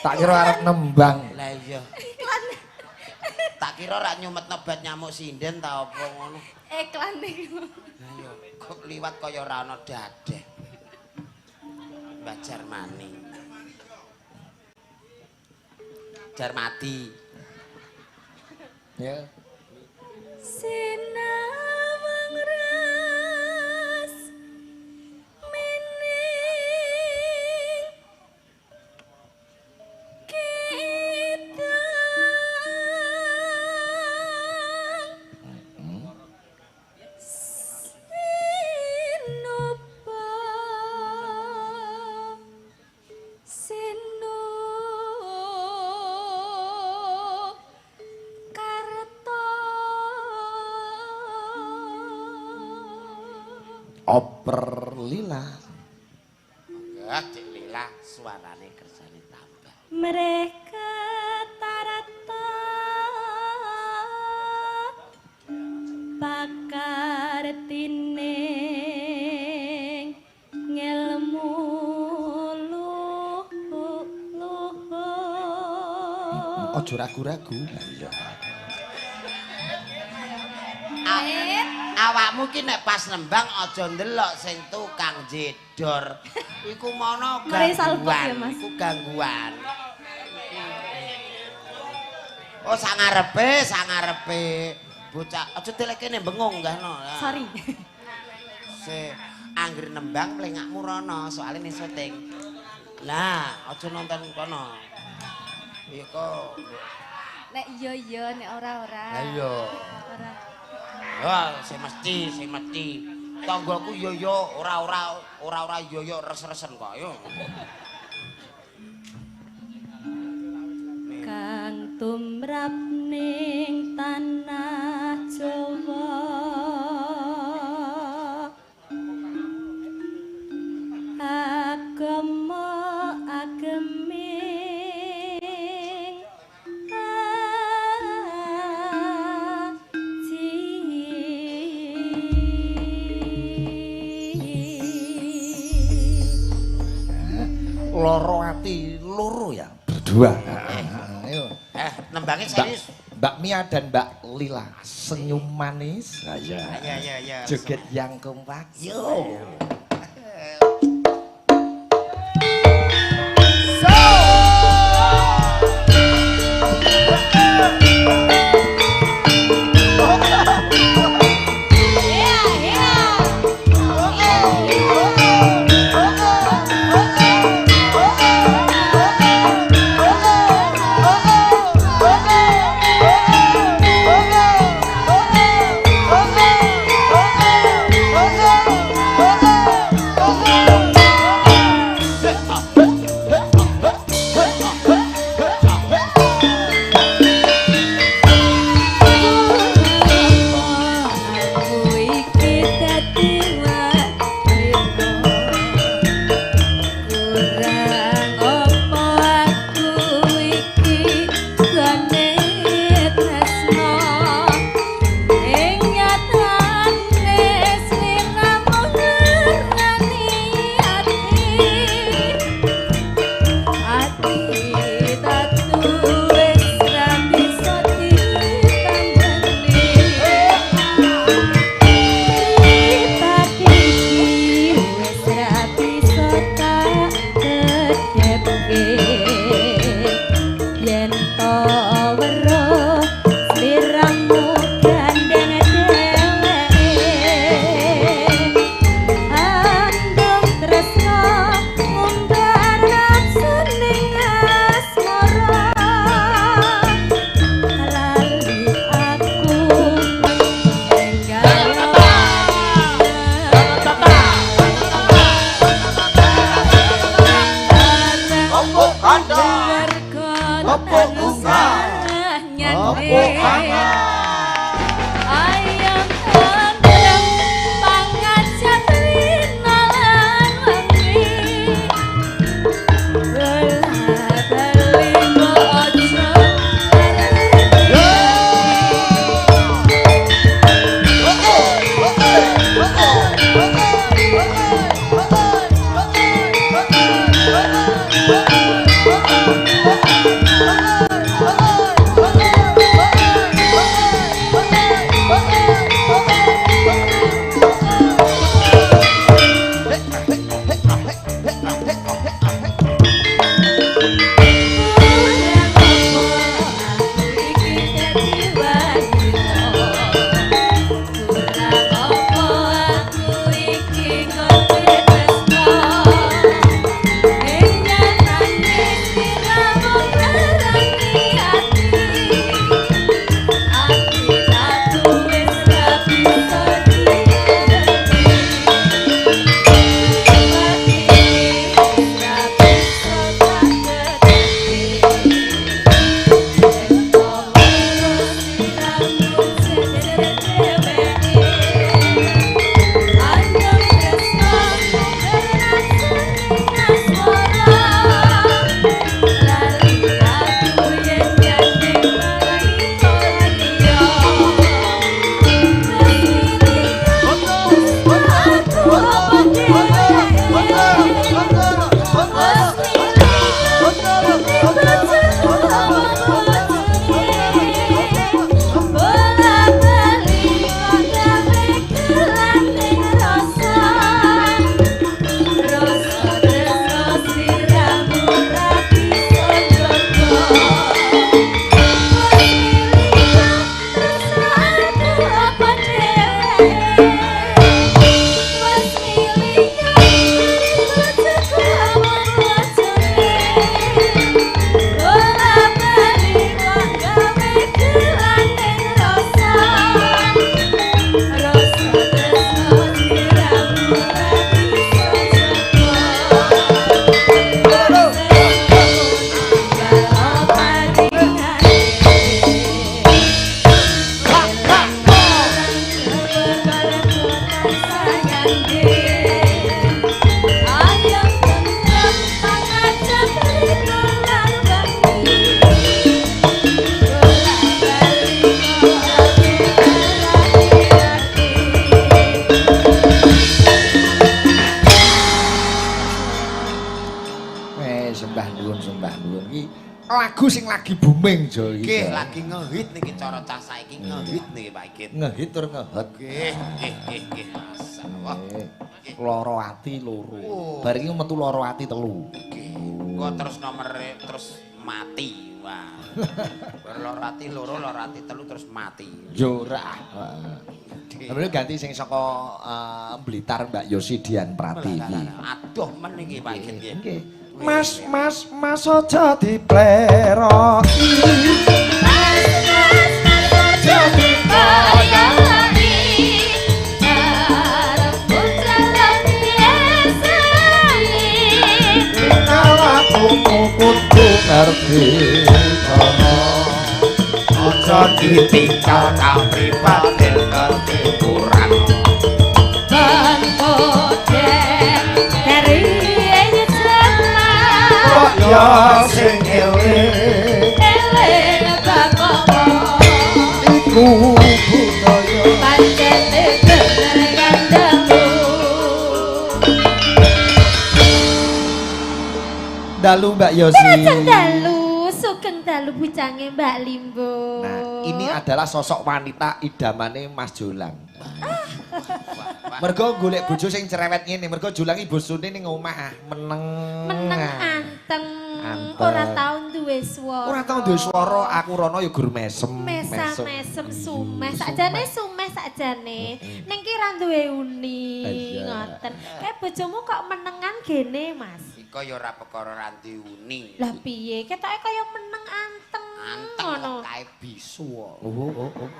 Tak kira arep nembang. Lah iya. Iklan. Tak kira rak nyumetno bat nyamuk sinden ta apa ngono. Iklan niku. Lah iya, kok liwat kaya ora ana dadeh. Mbah Jarmani. Jarmati. Ya. Sinawang ras mening kita sinuba sinu karto. Oper Lila. Monggo Dik Lila suarane kersane tambah. Mereka tarata pakartining ngelmu luhur. Aja ragu-ragu. Iya. Awakmu ki nek pas nembang aja ndelok sing tukang jedor. Iku mono Mari salpok gangguan, ya, Mas. Iku gangguan. Oh, sak ngarepe, sak ngarepe. Bocah aja delek kene bengung gahno. Sorry. Se angger nembang mlengakmu rono, soalnya ning syuting. Lah, aja nonton kono. Iku. Nek iya iya, nek ora ora. Lah iya. Ora. Wah, sing mesti, sing mesti. Tanggaku yo yo ora ora ora ora yo yo res-resen kok. Ayo. Kang tumrap ning tanah Jawa agama ageming aji. Loro ati loro ya. Berdua. Ayo. Nembangnya Mbak, serius. Mbak Mia dan Mbak Lila senyum manis. Lah iya. Iya iya iya. Joget yang kompak. Yo. Oh, Sembah nuwun, sembah nuwun. Iki lagu sing lagi booming Jo iki. Nggih, lagi ngehit niki cara cah saiki ngehit niki Pak Igit. Ngehit tur ngehot. Nggih, nggih, nggih, nggih. Masyaallah. Loro ati loro. Bar iki metu loro ati telu. Nggih. Kok terus nomere terus mati. Wah. Bar loro ati loro, loro ati telu terus mati. Yo ora. Heeh. Ganti sing saka Blitar Mbak Yosi Dian Pratiwi. Aduh men iki Pak Igit nggih. Nggih. Mas, mas, mas aja dipleroki. Mas, mas, mas aja dipleroki. Arep putra lan biasane. Awakmu kudu ngerti cara. Aja ditinggal kapribate ketiduran. Ya sing eling eling bapak iku budaya pancene bener kandhamu. Dalu Mbak Yosi. Dalu, sugeng dalu bujange Mbak Limbo. Nah, ini adalah sosok wanita idamane Mas Jolang. Mergo golek bojo sing cerewet ngene, mergo Jolang iki bosone ning omah meneng. Meneng anteng, ora tau duwe swara. Ora tau duwe swara, aku rono ya gur mesem. Mesem-mesem sumeh, sakjane sumeh sakjane. Ning ki ra duwe uni, ngoten. Kae bojomu kok menengan gene, Mas? Iko ya ora perkara ra duwe uni. Lah piye? Ketoke kaya meneng anteng ngono. Anteng kae bisu. Oh, oh, oh.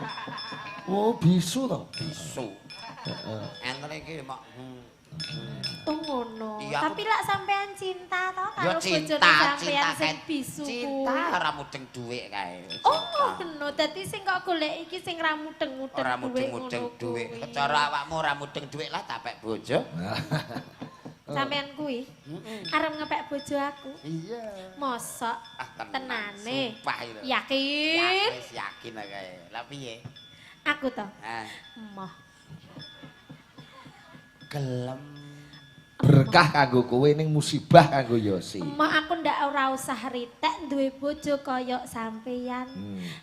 Oh, bisu to? Bisu. Enten iki mok oh ngono. Tapi lak sampean cinta to karo bojone sampean sing bisu. Cinta ora mudeng dhuwit kae. Oh ngono. Dadi sing kok golek iki sing ra mudeng-mudeng dhuwit. Ora mudeng-mudeng dhuwit. Cara awakmu ora mudeng dhuwit lah tapek bojo. Sampean kuwi arep ngepek bojo aku. Iya. Mosok tenane. Sumpah iki. Yakin? Wis yakin kae. Lah piye? Aku to. Emoh. Gelem. Berkah kanggo kowe ning musibah kanggo Yosi. Emoh aku ndak ora usah ritek duwe bojo kaya sampeyan.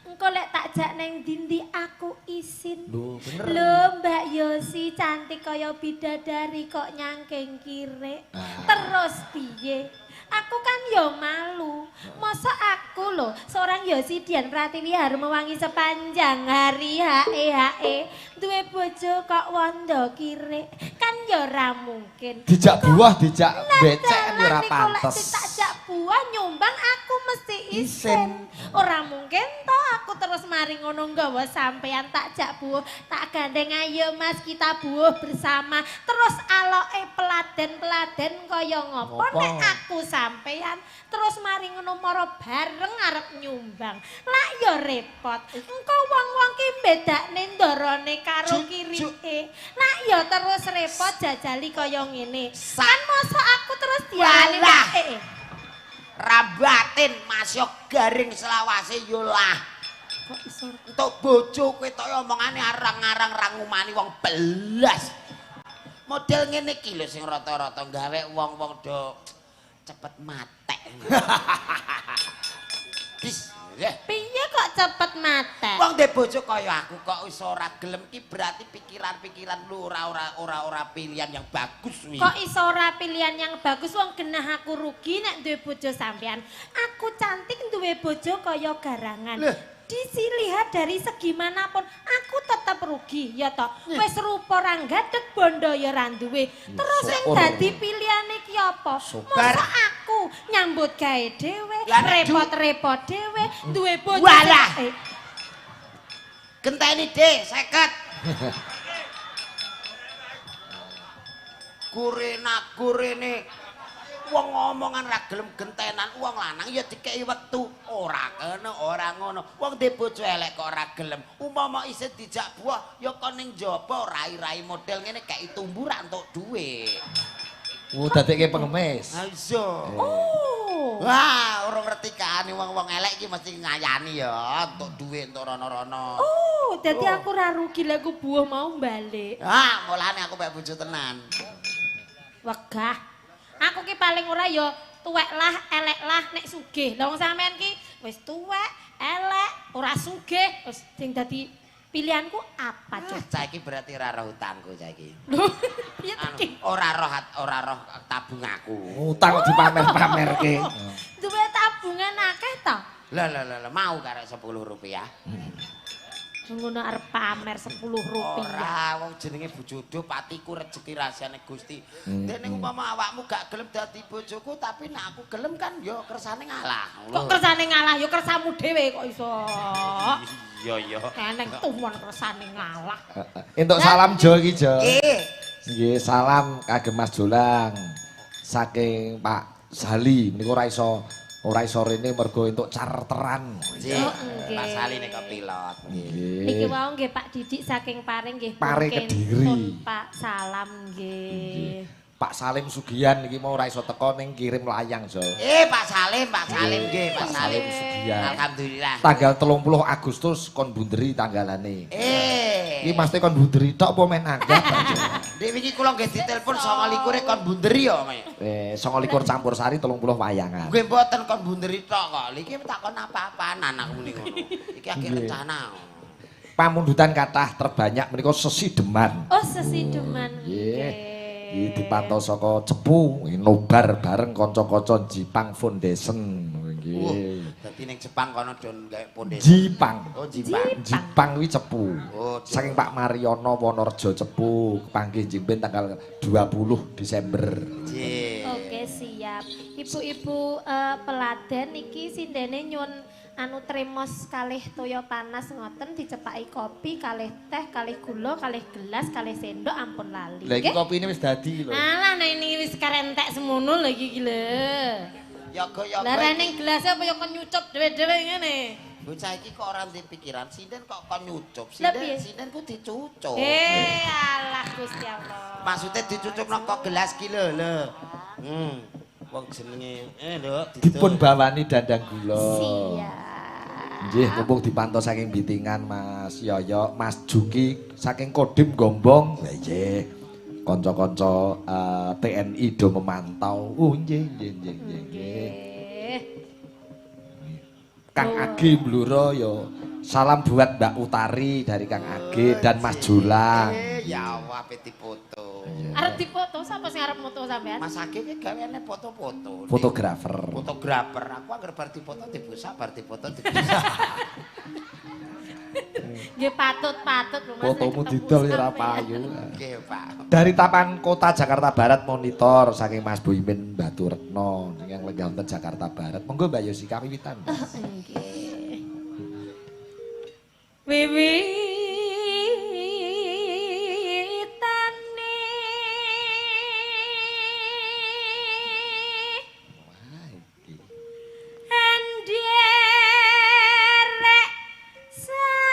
Engko lek tak jak neng dindi aku isin. Lho bener. Lho Mbak Yosi cantik kaya bidadari kok nyangking kirik. Terus piye? Aku kan yo malu. Masa aku loh seorang Yosi Dian Pratiwi Harmawangi sepanjang hari hae hae duwe bojo kok wondo kirik. Kan yo ora mungkin. Dijak buah, dijak becek yo ora pantes. Tak jak buah nyumbang aku mesti isin. Ora mungkin toh aku terus mari ngono nggawa sampean tak jak buah, tak gandeng ayo Mas kita buah bersama. Terus aloke peladen-peladen kaya ngopo nek aku sampean terus mari ngono mara bareng arep nyumbang. Lah ya repot. Engko wong-wong ki bedakne ndorone karo kirike. Lah ya terus repot jajali kaya ngene. Kan mosok aku terus diarani Rabatin Mas yo garing selawase yo lah. Kok iso entuk bojo kowe tok omongane arang-arang ra ngumani wong belas. Model ngene iki lho sing rata-rata gawe wong-wong do cepet matek. Bis, piye kok cepet matek? Wong ndek bojo kaya aku kok iso ora gelem ki berarti pikiran-pikiran lu ora pilihan yang bagus wi. Kok iso ora pilihan yang bagus wong genah aku rugi nek duwe bojo sampean. Aku cantik duwe bojo kaya garangan. Dilihat dari segi manapun aku tetep rugi ya toh. Wis rupa ra gadeg bondo ya ra duwe. Terus sing dadi pilihane ki apa? Mosok aku nyambut gawe dhewe, repot-repot dhewe, duwe bojo. Walah. Genteni Dik, 50. Gurena gurene wong ngomongan ra gelem gentenan wong lanang ya dikeki wektu ora kena ora ngono. Wong ndek bojo elek kok ora gelem. Umpama isih dijak buah ya kon ning njaba rai-rai model ngene kei tumbu ra entuk dhuwit. Oh, dadekke pengemis. Ha iya. Oh. Wah, ora ngerti kaane wong-wong elek iki mesti ngayani ya entuk dhuwit entuk rono-rono. Oh, dadi aku ora rugi lek ku buah mau balik. Ah, mulane aku pek bojo tenan. Wegah. Aku ki paling ora ya tuwek lah, elek lah nek sugih. Lah wong sampean ki wis tuwek, elek, ora sugih, terus sing dadi pilihanku apa coba? Cah iki berarti ora roh utangku cah iki. Lho, piye to ki? Ora roh ora roh tabung aku. Utang kok dipamer-pamerke. Duwe tabungan akeh to? Lah lah lah mau karek 10 rupiah. Ngono arep pamer 10 rupiah. Ora, wong jenenge bojodo patiku rejeki rahasiane Gusti. Dene umpama awakmu gak gelem dadi bojoku, tapi nek aku gelem kan ya kersane ngalah. Kok kersane ngalah? Ya kersamu dhewe kok iso. Iya iya. Eneng tuwon kersane ngalah. Entuk salam Jo iki Jo. Nggih. Nggih, salam kagem Mas Jolang saking Pak Sali menika ora iso rene mergo entuk charteran. Nggih. Pak Sali nika pilot. Nggih. Niki wau nggih Pak Didik saking Paring nggih. Pare Kediri. Pak salam nggih. Pak Salim Sugian niki mau ora iso teko ning kirim layang Jo. Pak Salim, Pak Salim nggih, Pak Salim Sugian. Alhamdulillah. Tanggal 30 Agustus kon bunderi tanggalane. Iki mesti kon bunderi tok apa men anggap Jo. Dek wingi kula nggih ditelepon 29 kon bunderi yo. 29 campur sari 30 wayangan. Nggih mboten kon bunderi tok kok. Iki takon apa-apaan aku muni ngono. Iki akeh rencana. Pamundutan kathah terbanyak menika sesideman. Oh, sesideman. Nggih. Iki dipantau saka Cepu, nobar bareng kanca-kanca Jipang Foundation. Nggih. Dadi ning Jepang kono don gawe foundation. Jipang. Oh, Jipang. Jipang kuwi Cepu. Oh, saking Pak Mariono Wonorejo Cepu, kepanggih jimpen tanggal 20 Desember. Nggih. Oke, siap. Ibu-ibu peladen iki sindene nyun anu tremos kalih toya panas ngoten dicepaki kopi kalih teh kalih gula kalih gelas kalih sendok ampun lali. Lah iki kopine wis dadi lho. Alah nek ini wis karentek semono lho iki lho. Yoga-yoga. Lah ning gelas apa ya kon nyucup dhewe-dhewe ngene. Bocah iki kok ora ndek pikiran, sinden kok kon nyucup. Sinden sinden ku dicucup. Alah Gusti Allah. Maksude dicucupno kok gelas ki lho lho. Wong jenenge lho dipun bawani dandang gula. Siap. Nggih, mumpung dipantau saking Bitingan Mas Yoyo, Mas Juki saking Kodim Gombong. Lah nggih. Kanca-kanca TNI do memantau. Nggih nggih nggih nggih. Kang Age Bluro yo. Salam buat Mbak Utari dari Kang Age dan Mas Jolang. Ya Allah, ape dipoto. Arep dipoto sapa sing arep moto sampean? Mas Age ki gaweane foto-foto. Fotografer. Fotografer. Aku anggere bar dipoto dibusak, bar dipoto dibusak. Nggih patut-patut lho Mas. Fotomu didol ya ora payu. Nggih, Pak. Dari Taman Kota Jakarta Barat monitor saking Mas Boimin Batu Retno ingkang lenggah wonten Jakarta Barat. Monggo Mbak Yosi kawiwitan. Nggih. Wiwitane enderek sang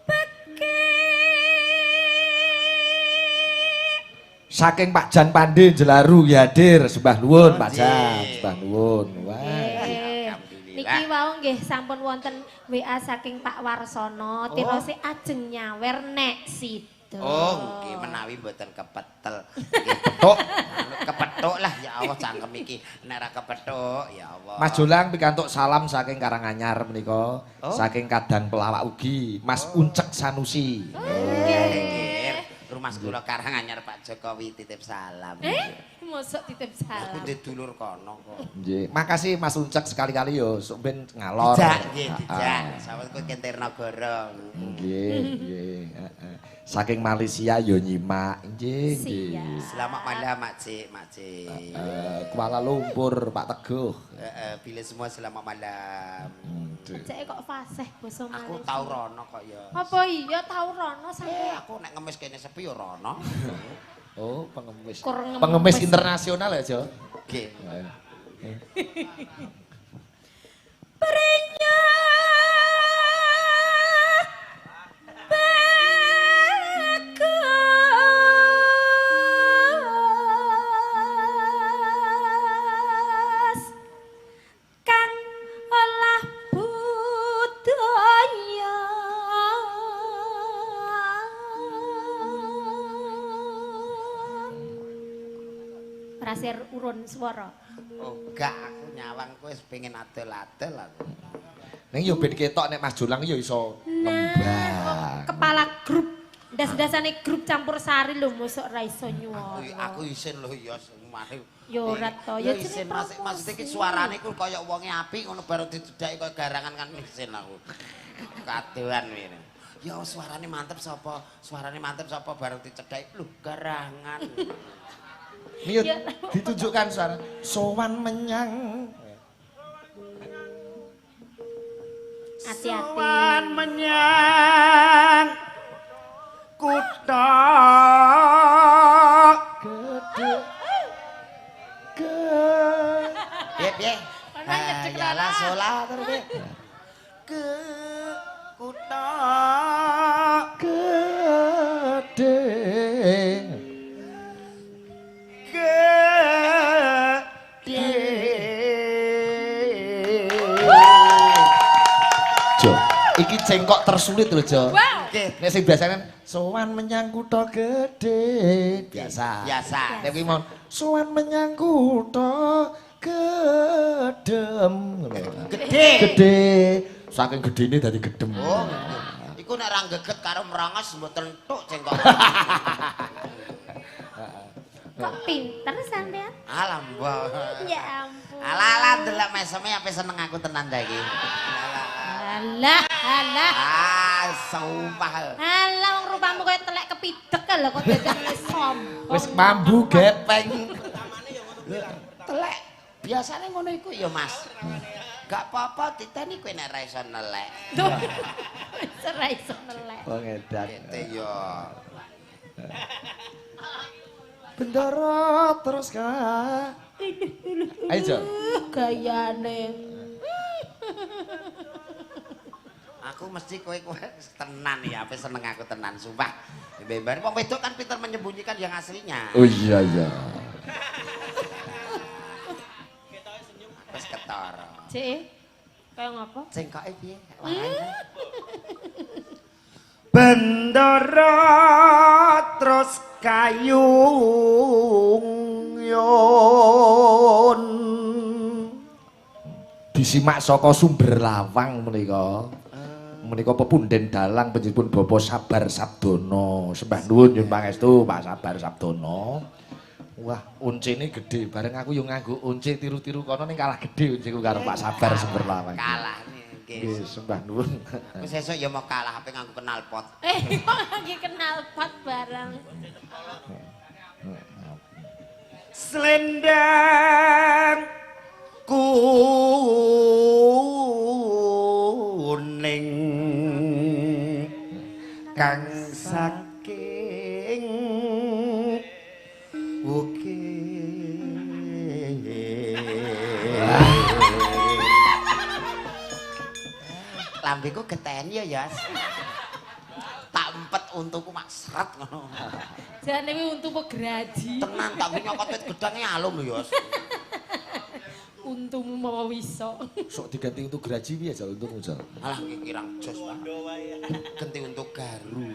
pekik. Saking Pak Jan Pande Jelaru ya hadir, sembah nuwun Pak Jan, sembah nuwun. Wah. Niki wau nggih sampun wonten WA saking Pak Warsono, tirose ajeng nyawer nek sida. Oh, nggih menawi mboten kepetel. Nggih, kepethuk lah ya Allah cangkem iki. Nek ra kepethuk ya Allah. Mas Jolang pikantuk salam saking Karanganyar menika, saking Kadang Pelawak ugi, Mas Uncek Sanusi. Nggih. Rumah kula Karanganyar Pak Jokowi titip salam. Mosok titip salam. Aku ndek dulur kono kok. Nggih. Makasih Mas Uncek sekali-kali yo sok ben ngalor. Dijak nggih, dijak. Sawetku Kentir Nagara. Nggih, nggih. Heeh. Saking Malaysia yo nyimak. Nggih, nggih. Selamat malam Mak Cik, Mak Cik. Kuala Lumpur Pak Teguh. Heeh, pilih semua selamat malam. Cek kok fasih basa Malaysia. Aku tau rono kok ya. Apa iya tau rono sampe aku nek ngemis kene sepi ya rono. Oh, pengemis. Pengemis internasional ya, Jo? Nggih. Prenyah bagus kang olah budaya. Prasir urun swara. Oh, gak aku nyawang kowe wis pengin adol-adol aku. Ning yo ben ketok nek Mas Jolang yo iso nembang. Kepala grup, ndas-ndasane grup campur sari lho mosok ra iso nyuwara. Aku isin lho ya mari. Yo ora to, ya isin Mas, maksud iki suarane ku kaya wonge apik ngono baru didedaki kaya garangan kan isin aku. Kadoan ngene. Ya suarane mantep sapa? Suarane mantep sapa baru dicedhaki lho garangan. Ini ditunjukkan suara sowan menyang. Hati-hati. Sowan menyang kutha gede. Piye piye? Ya lah salat terus piye? Ke kutha gede. Jo, iki cengkok tersulit lho, Jo. Wow. Nek sing biasane kan sowan menyang kutha gedhe, biasa. Biasa. Nek kuwi mau sowan menyang kutha gedhem ngono. Gedhe. Gedhe. Saking gedhene dadi gedhem. Oh. Iku nek ra geget karo merangos mboten entuk cengkok. Kok pinter sampean? Alah mbok. Ya ampun. Alah alah delok meseme ape seneng aku tenan ta iki. Alah alah. Ah, sumpah. Alah wong rupamu kaya telek kepidek lho kok dadak wis sombong. Wis mambu gepeng. Telek biasane ngono iku ya, Mas. Gak apa-apa diteni kowe nek ra iso nelek. Wis ra iso nelek. Wong edan. Kete yo. Bendara terus ka. Ayo Jo. Gayane. Aku mesti kowe tenan ya, ape seneng aku tenan sumpah. Mbak wong wedok kan pinter menyembunyikan yang aslinya. Oh iya iya. Wis ketara. Cek, kaya ngapa? Cengkoke piye? Warane. Bendara terus kayung yon. Disimak saka sumber lawang menika. Menika pepunden dalang panjenenganipun Bapak Sabar Sabdono. Sembah nuwun nyuwun pangestu Pak Sabar Sabdono. Wah, uncene gedhe. Bareng aku yo nganggo unce tiru-tiru kono ning kalah gedhe unceku karo Pak Sabar sumber lawang. Kalah nggih. Nggih, sembah nuwun. Wis sesuk ya mau kalah ape nganggo knalpot. Kok nganggo knalpot bareng. Slendang kuning kang saking ukir. Lambeku geten ya, Yas. Tak empet untuku mak seret ngono. Jane kuwi untu apa graji? Tenan tak nyokot wit gedange alum lho, Yas. Untumu mawa wisa. Sok diganti untu graji piye jal untumu jal? Alah iki kirang jos, Pak. Ganti untu garu.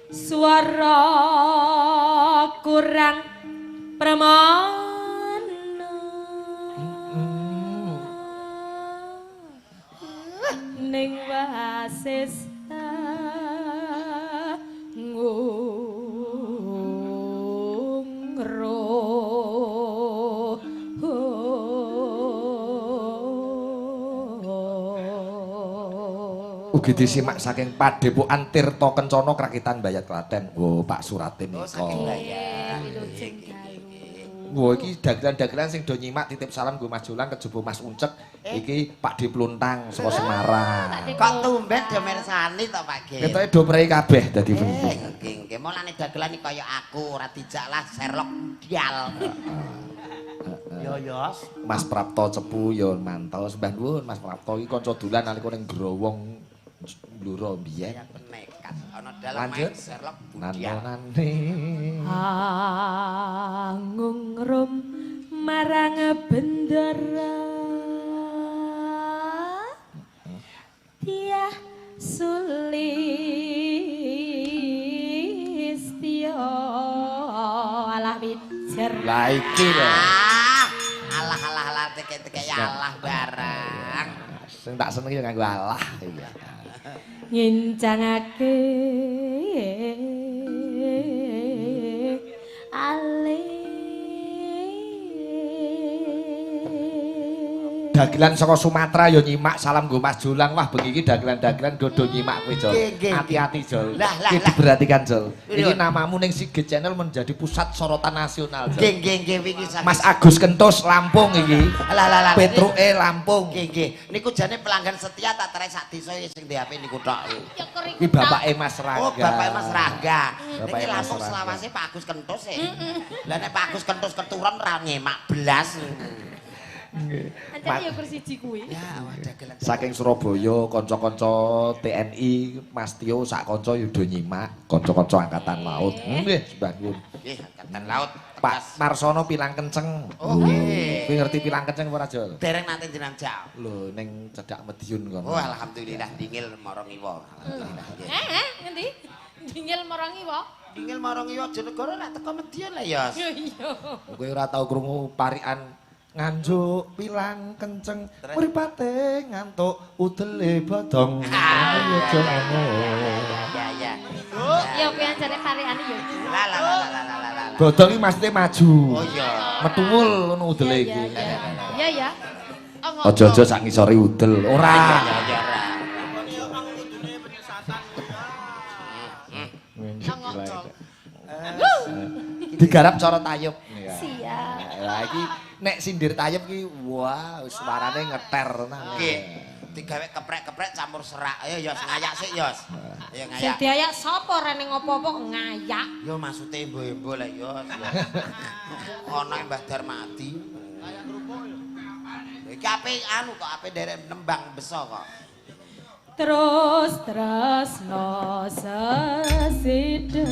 Suara kurang premana. Ning wasista ngungro. Ugi disimak saking Padepokan Tirta Kencana Krakitan Bayat Klaten. Oh, Pak Suratin Oh, nika. saking Bayat. Wah, iki dagelan-dagelan sing do nyimak titip salam nggo Mas Jolang kejaba Mas Uncek. Iki Pak D Pluntang saka Semarang. Kok tumben do mirsani to, Pak G? Ketoke do prei kabeh dadi bengi. Nggih, nggih. Mulane dagelan iki kaya aku ora dijak lah Sherlock dial. Yo, Yos. Mas Prapto Cepu yo mantau sembah nuwun Mas Prapto iki kanca dolan nalika ning Growong Blora biyen. Nekat ana dalam main Lanjut. Sherlock Budial. Nanonane. Angungrum marang bendara Tiah Sulistya alah wijer. Lah iki lho. Alah alah alah teke-teke ya Allah barang. Sing tak senengi ya nganggo alah iya. Ngincangake alis. Dagelan saka Sumatera ya nyimak, salam nggo Mas Jolang. Wah bengi iki dagelan-dagelan do nyimak kowe Jol. Hati-hati Jol. Iki diperhatikan Jol. Iki namamu ning Sigit Channel menjadi pusat sorotan nasional Jol. Nggih nggih nggih wingi Mas Agus Kentus Lampung iki. Lah lah lah. Petruke Lampung. Nggih nggih. Niku jane pelanggan setia tak terai sak desa sing di HP niku tok. Iki bapake Mas Rangga. Oh, bapake Mas Rangga. Niki Lampung selawase Pak Agus Kentus e. Lah nek Pak Agus Kentus keturun ra nyemak blas. Nggih. Ancen ya kursi siji kuwi. Ya, dagelan. Saking Surabaya kanca-kanca TNI Mas Tio sak kanca ya do nyimak, kanca-kanca angkatan laut. Nggih, sembah nuwun. Nggih, angkatan laut. Pak Marsono pilang kenceng. Oke. Kowe ngerti pilang kenceng apa ora, Jol? Dereng nate jenengan jauh. Lho, ning cedhak Madiun kono. Oh, alhamdulillah dingil marang iwa. Alhamdulillah. Ngendi? Dingil marang iwa. Dingil marang iwa Jonegoro rak teko Madiun lah ya. Iya. Kowe ora tau krungu parikan nganjuk pilang kenceng mripate ngantuk udele bodong. Ayo ngono. Ya ya. Ya kuwi ancane parikane ya. Lah lah lah lah lah lah. Bodong iki maksudnya maju. Oh iya. Metuwul ngono udele iki. Iya ya. Aja-aja sak ngisore udel. Ora. Ya ya ora. Digarap cara tayub. Siap. Lah iki nek sindir tayub ki wah suarane ngeter tenan. Nggih. Digawe keprek-keprek campur serak. Ayo Yos ngayak sik Yos. Ayo ngayak. Sing diayak sapa rene ngopo-opo ngayak. Yo maksude embo-embo lek Yos. Ono Mbah Darmadi. Kayak kerupuk yo. Iki ape anu kok ape nderek nembang beso kok. Terus tresno sesideman.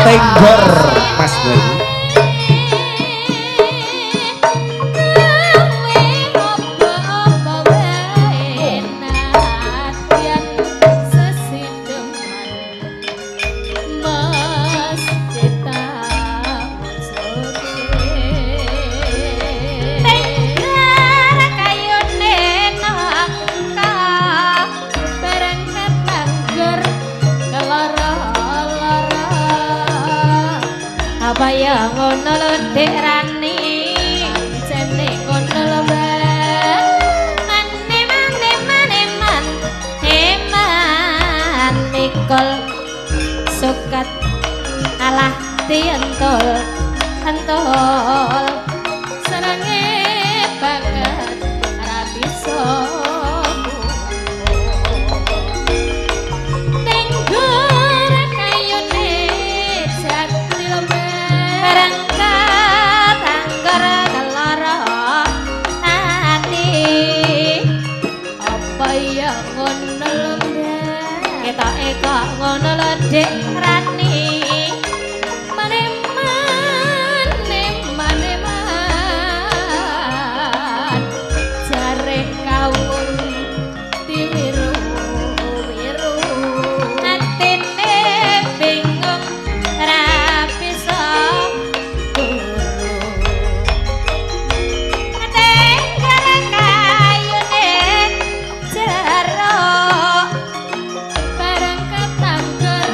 Tenggor Mas Bayu. ya ngono lho Dik Rani, jane ngono lho Mbak. Mane mane mane man, eman mikul suket alah dientul entol senenge banget ra bisa. Ketoke kok ngono lho Dik Rani. Mane mane mane man, jare kawung diwiru-wiru. Atine bingung ra bisa turu. Tengger kayune jeruk bareng ketangger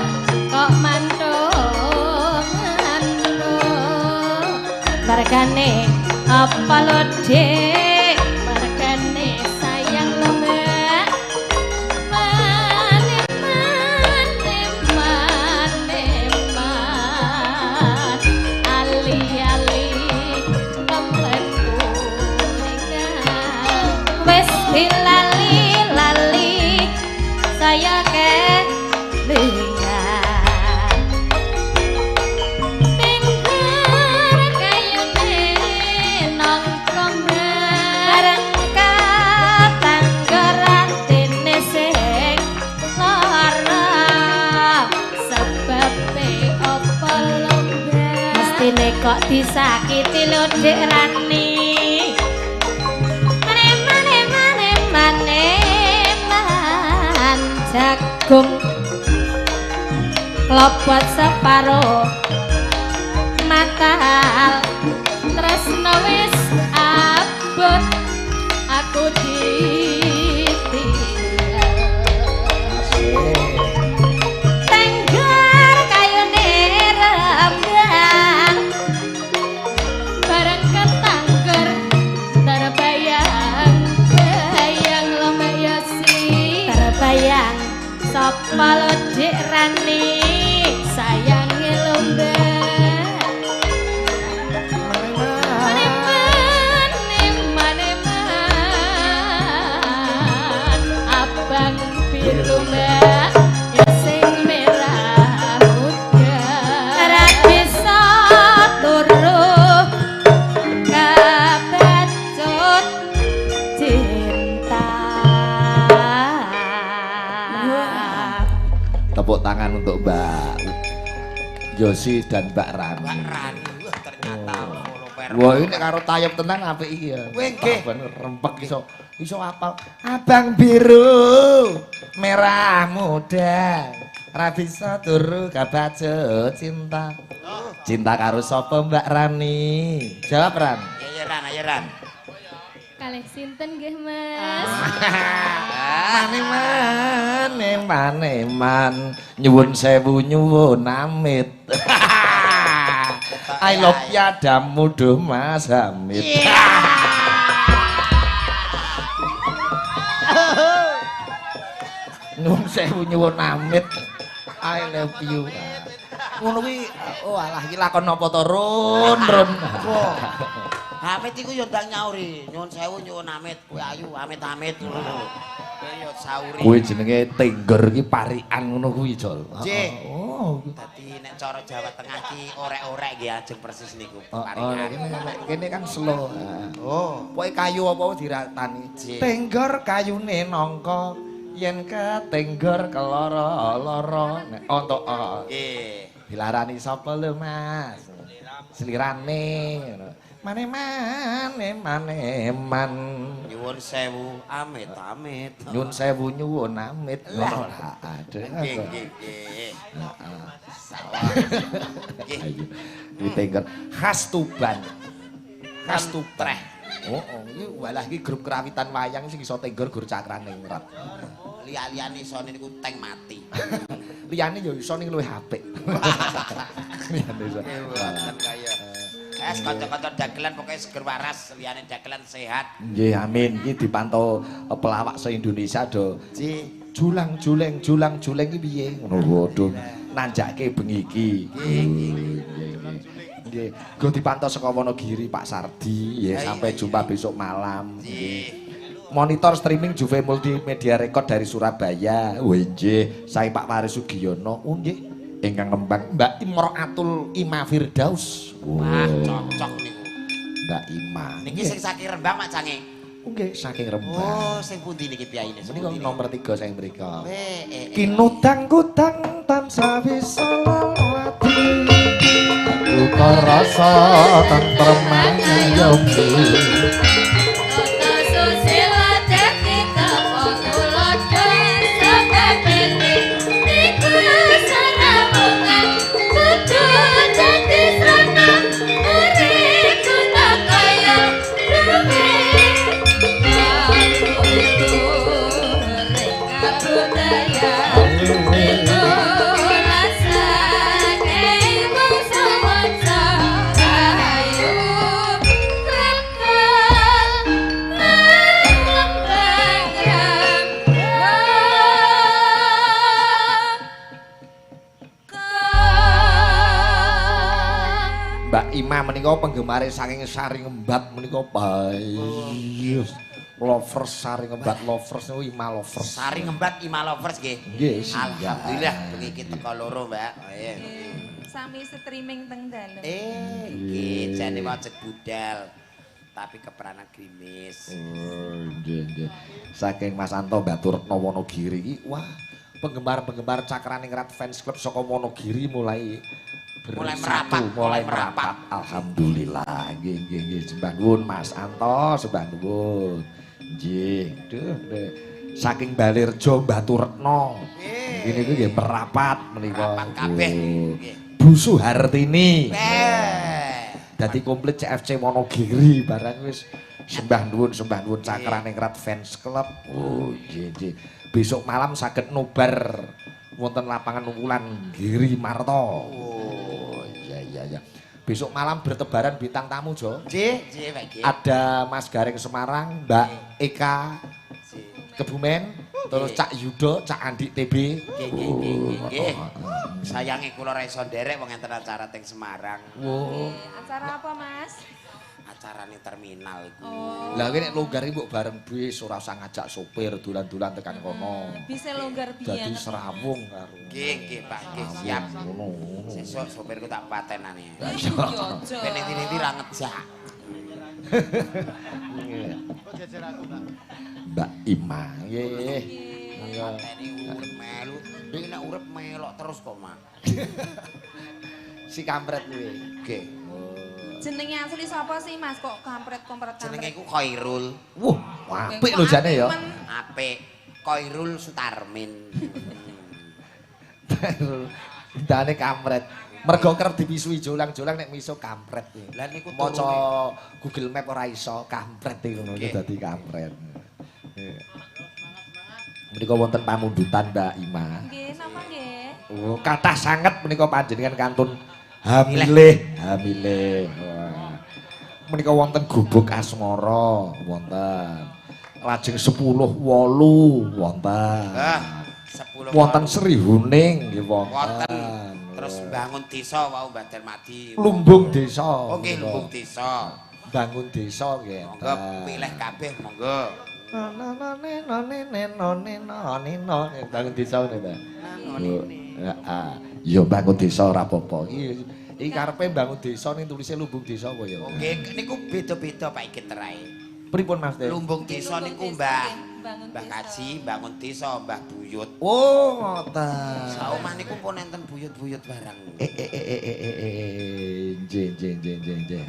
kok mantuk mantuk. Margane apa lho Dik? Margane sayang lho Mbak. Mane mane mane man, ali-ali kempet kuningan. Wis dilali-lali saya kelingan. Tengger kayune nangka bareng katangger atine sing lara. Sebabe apa lho Mbak? Mestine kok disakiti lho Dik Rani. Mane mane mane mane man, jagung klopot separo matal. Tresno wis abot aku ditinggal. Tengger kayune rembang bareng ketangger terbayang bayang lho Mbak Yosi. Terbayang sapa lho Dik Rani? Sayange lho Mbak. Mane mane mane man, abang biru Mbak ya sing merah muda. Ra bisa turu kebacut cinta. Tepuk tangan untuk Mbak Yosi dan Mbak Rani. Mbak Rani, wah ternyata ngono per. Wah, ini karo tayub tenan apik iki ya. Wih, nggih. Rempek iso iso apal. Abang biru, merah muda. Ra bisa turu kebacut cinta. Cinta karo sapa Mbak Rani? Jawab Ran. Ayo Ran, ayo Ran. Kalih sinten nggih Mas? Mane mane mane man, nyuwun sewu nyuwun amit. I love ya damu duh Mas Hamid. Nyuwun sewu nyuwun amit. I love you. Ngono kuwi oh alah iki lakon apa to Run Run. Amit iku yo ndang nyauri. Nyuwun sewu nyuwun amit, kowe ayu amit-amit ngono. Kowe yo sauri. Kuwi jenenge tenggor iki parikan ngono kuwi, Jol. Nggih. Oh. Dadi nek cara Jawa Tengah ki orek-orek nggih ajeng persis niku Oh, parikan. kene kan slow. Oh. Pokoke kayu apa diratani. Nggih. Tenggor kayune nangka yen ketenggor keloro-loro nek ontok. Nggih. Dilarani sapa lho, Mas? Selirane ngono. Mane mane mane man. Nyuwun sewu amit amit. Nyuwun sewu nyuwun amit. Ngono lah. Aduh. Nggih nggih nggih. Heeh. Sawah. Nggih. Ayo. Iki tengger khas Tuban. Khas Tuban. Oh, iki walah iki grup kerawitan wayang sing iso tenggor gur cakrane rat. Liya-liyane isone niku teng mati. Liyane ya iso ning luwih apik. Liyane iso. Nggih mboten kaya. Es kanca-kanca dagelan pokoke seger waras, liyane dagelan sehat. Nggih, amin. Iki dipantau pelawak se-Indonesia do. Nggih. Julang juleng julang juleng iki piye? Ngono waduh. Nanjake bengi iki. Nggih. Nggih. Go dipantau saka Wonogiri Pak Sardi. Ya sampai jumpa besok malam. Nggih. Monitor streaming Juve Multimedia Record dari Surabaya. Oh nggih, saya Pak Waris Sugiyono. Oh nggih. Ingkang nembang Mbak Imroatul Ima Firdaus. Wah, cocok niku. Mbak Ima. Niki sing saking Rembang Mak Cange. Nggih, saking Rembang. Oh, sing pundi niki piyayine? Menika nomor 3 saking mriku. Kinutang kutang tansah bisa lawati. Duka rasa tentrem ayomi. Ima menika penggemare saking Sari Ngembat menika bae. Lovers Sari Ngembat lovers niku Ima lovers. Sari Ngembat Ima lovers nggih. Nggih, alhamdulillah bengi iki teko loro, Mbak. Nggih. Sami streaming teng dalem. Nggih, jane wajib budal. Tapi kepranan grimis. Oh, nggih, nggih. Saking Mas Anto Baturetno Wonogiri iki, wah, penggemar-penggemar Cakraningrat Fans Club saka Wonogiri mulai merapat. Alhamdulillah. Nggih, nggih, nggih. Sembah nuwun Mas Anto, sembah nuwun. Nggih. Duh, saking Balirjo Baturetno. Nggih niku nggih merapat menika. Merapat kabeh. Nggih. Bu Suhartini. Dadi komplit CFC Wonogiri barang wis sembah nuwun Cakraningrat Fans Club. Oh, nggih, nggih. Besok malam saged nobar wonten lapangan unggulan Giri Marto. Oh, iya iya iya. Besok malam bertebaran bintang tamu, Jo. Nggih, nggih, Pak. Ada Mas Gareng Semarang, Mbak Eka Kebumen, terus Cak Yudo, Cak Andi TB. Nggih, nggih, nggih, nggih. Sayange kula ra iso nderek wong enten acara teng Semarang. Wo. Acara apa, Mas? Acarane terminal iku. Oh. Lah kowe nek longgar iki mbok bareng bis ora usah ngajak sopir dolan-dolan tekan kono. Bisa longgar biyen. Dadi serawung karo. Nggih, nggih, Pak, nggih siap. Ngono. Sesuk sopirku tak patenane. Iya, Ben ngendi-endi ra ngejak. Kok jejer aku, Mbak? Mbak Ima, nggih. Pateni urip melu. Iki nek urip melok terus kok, Mak. Si kampret kuwi. Nggih. Jenenge asli sapa sih Mas kok kampret-kampret? Jenenge iku Khairul. Wuh, apik lho jane ya. Apik. Khairul Sutarmin. Dane kampret. Mergo kerep dipisui jolang-jolang nek miso kampret kuwi. Lah niku maca Google Map ora iso, kampret iki ngono dadi kampret. Menika wonten pamundutan Mbak Ima. Nggih, napa nggih? Oh, kathah sanget menika panjenengan kantun hamilih, hamilih. Menika wonten gubuk asmara, wonten. Lajeng 10 wolu wonten. 10 wonten Sri Huning nggih wonten. Wonten. Terus bangun desa wau Mbah Darmadi. Lumbung desa. Oh nggih, lumbung desa. Bangun desa nggih. Monggo pilih kabeh monggo. Bangun desa ngene ta. Heeh. Ya bangun desa ora apa-apa. Iki karepe bangun desa ning tulise lumbung desa apa ya? Nggih, niku beda-beda Pak iki terae. Pripun Mas? Lumbung desa niku Mbah Mbah Kaji, bangun desa Mbah Buyut. Oh, ngoten. Saomah niku pun enten buyut-buyut barang. Nggih, nggih, nggih, nggih.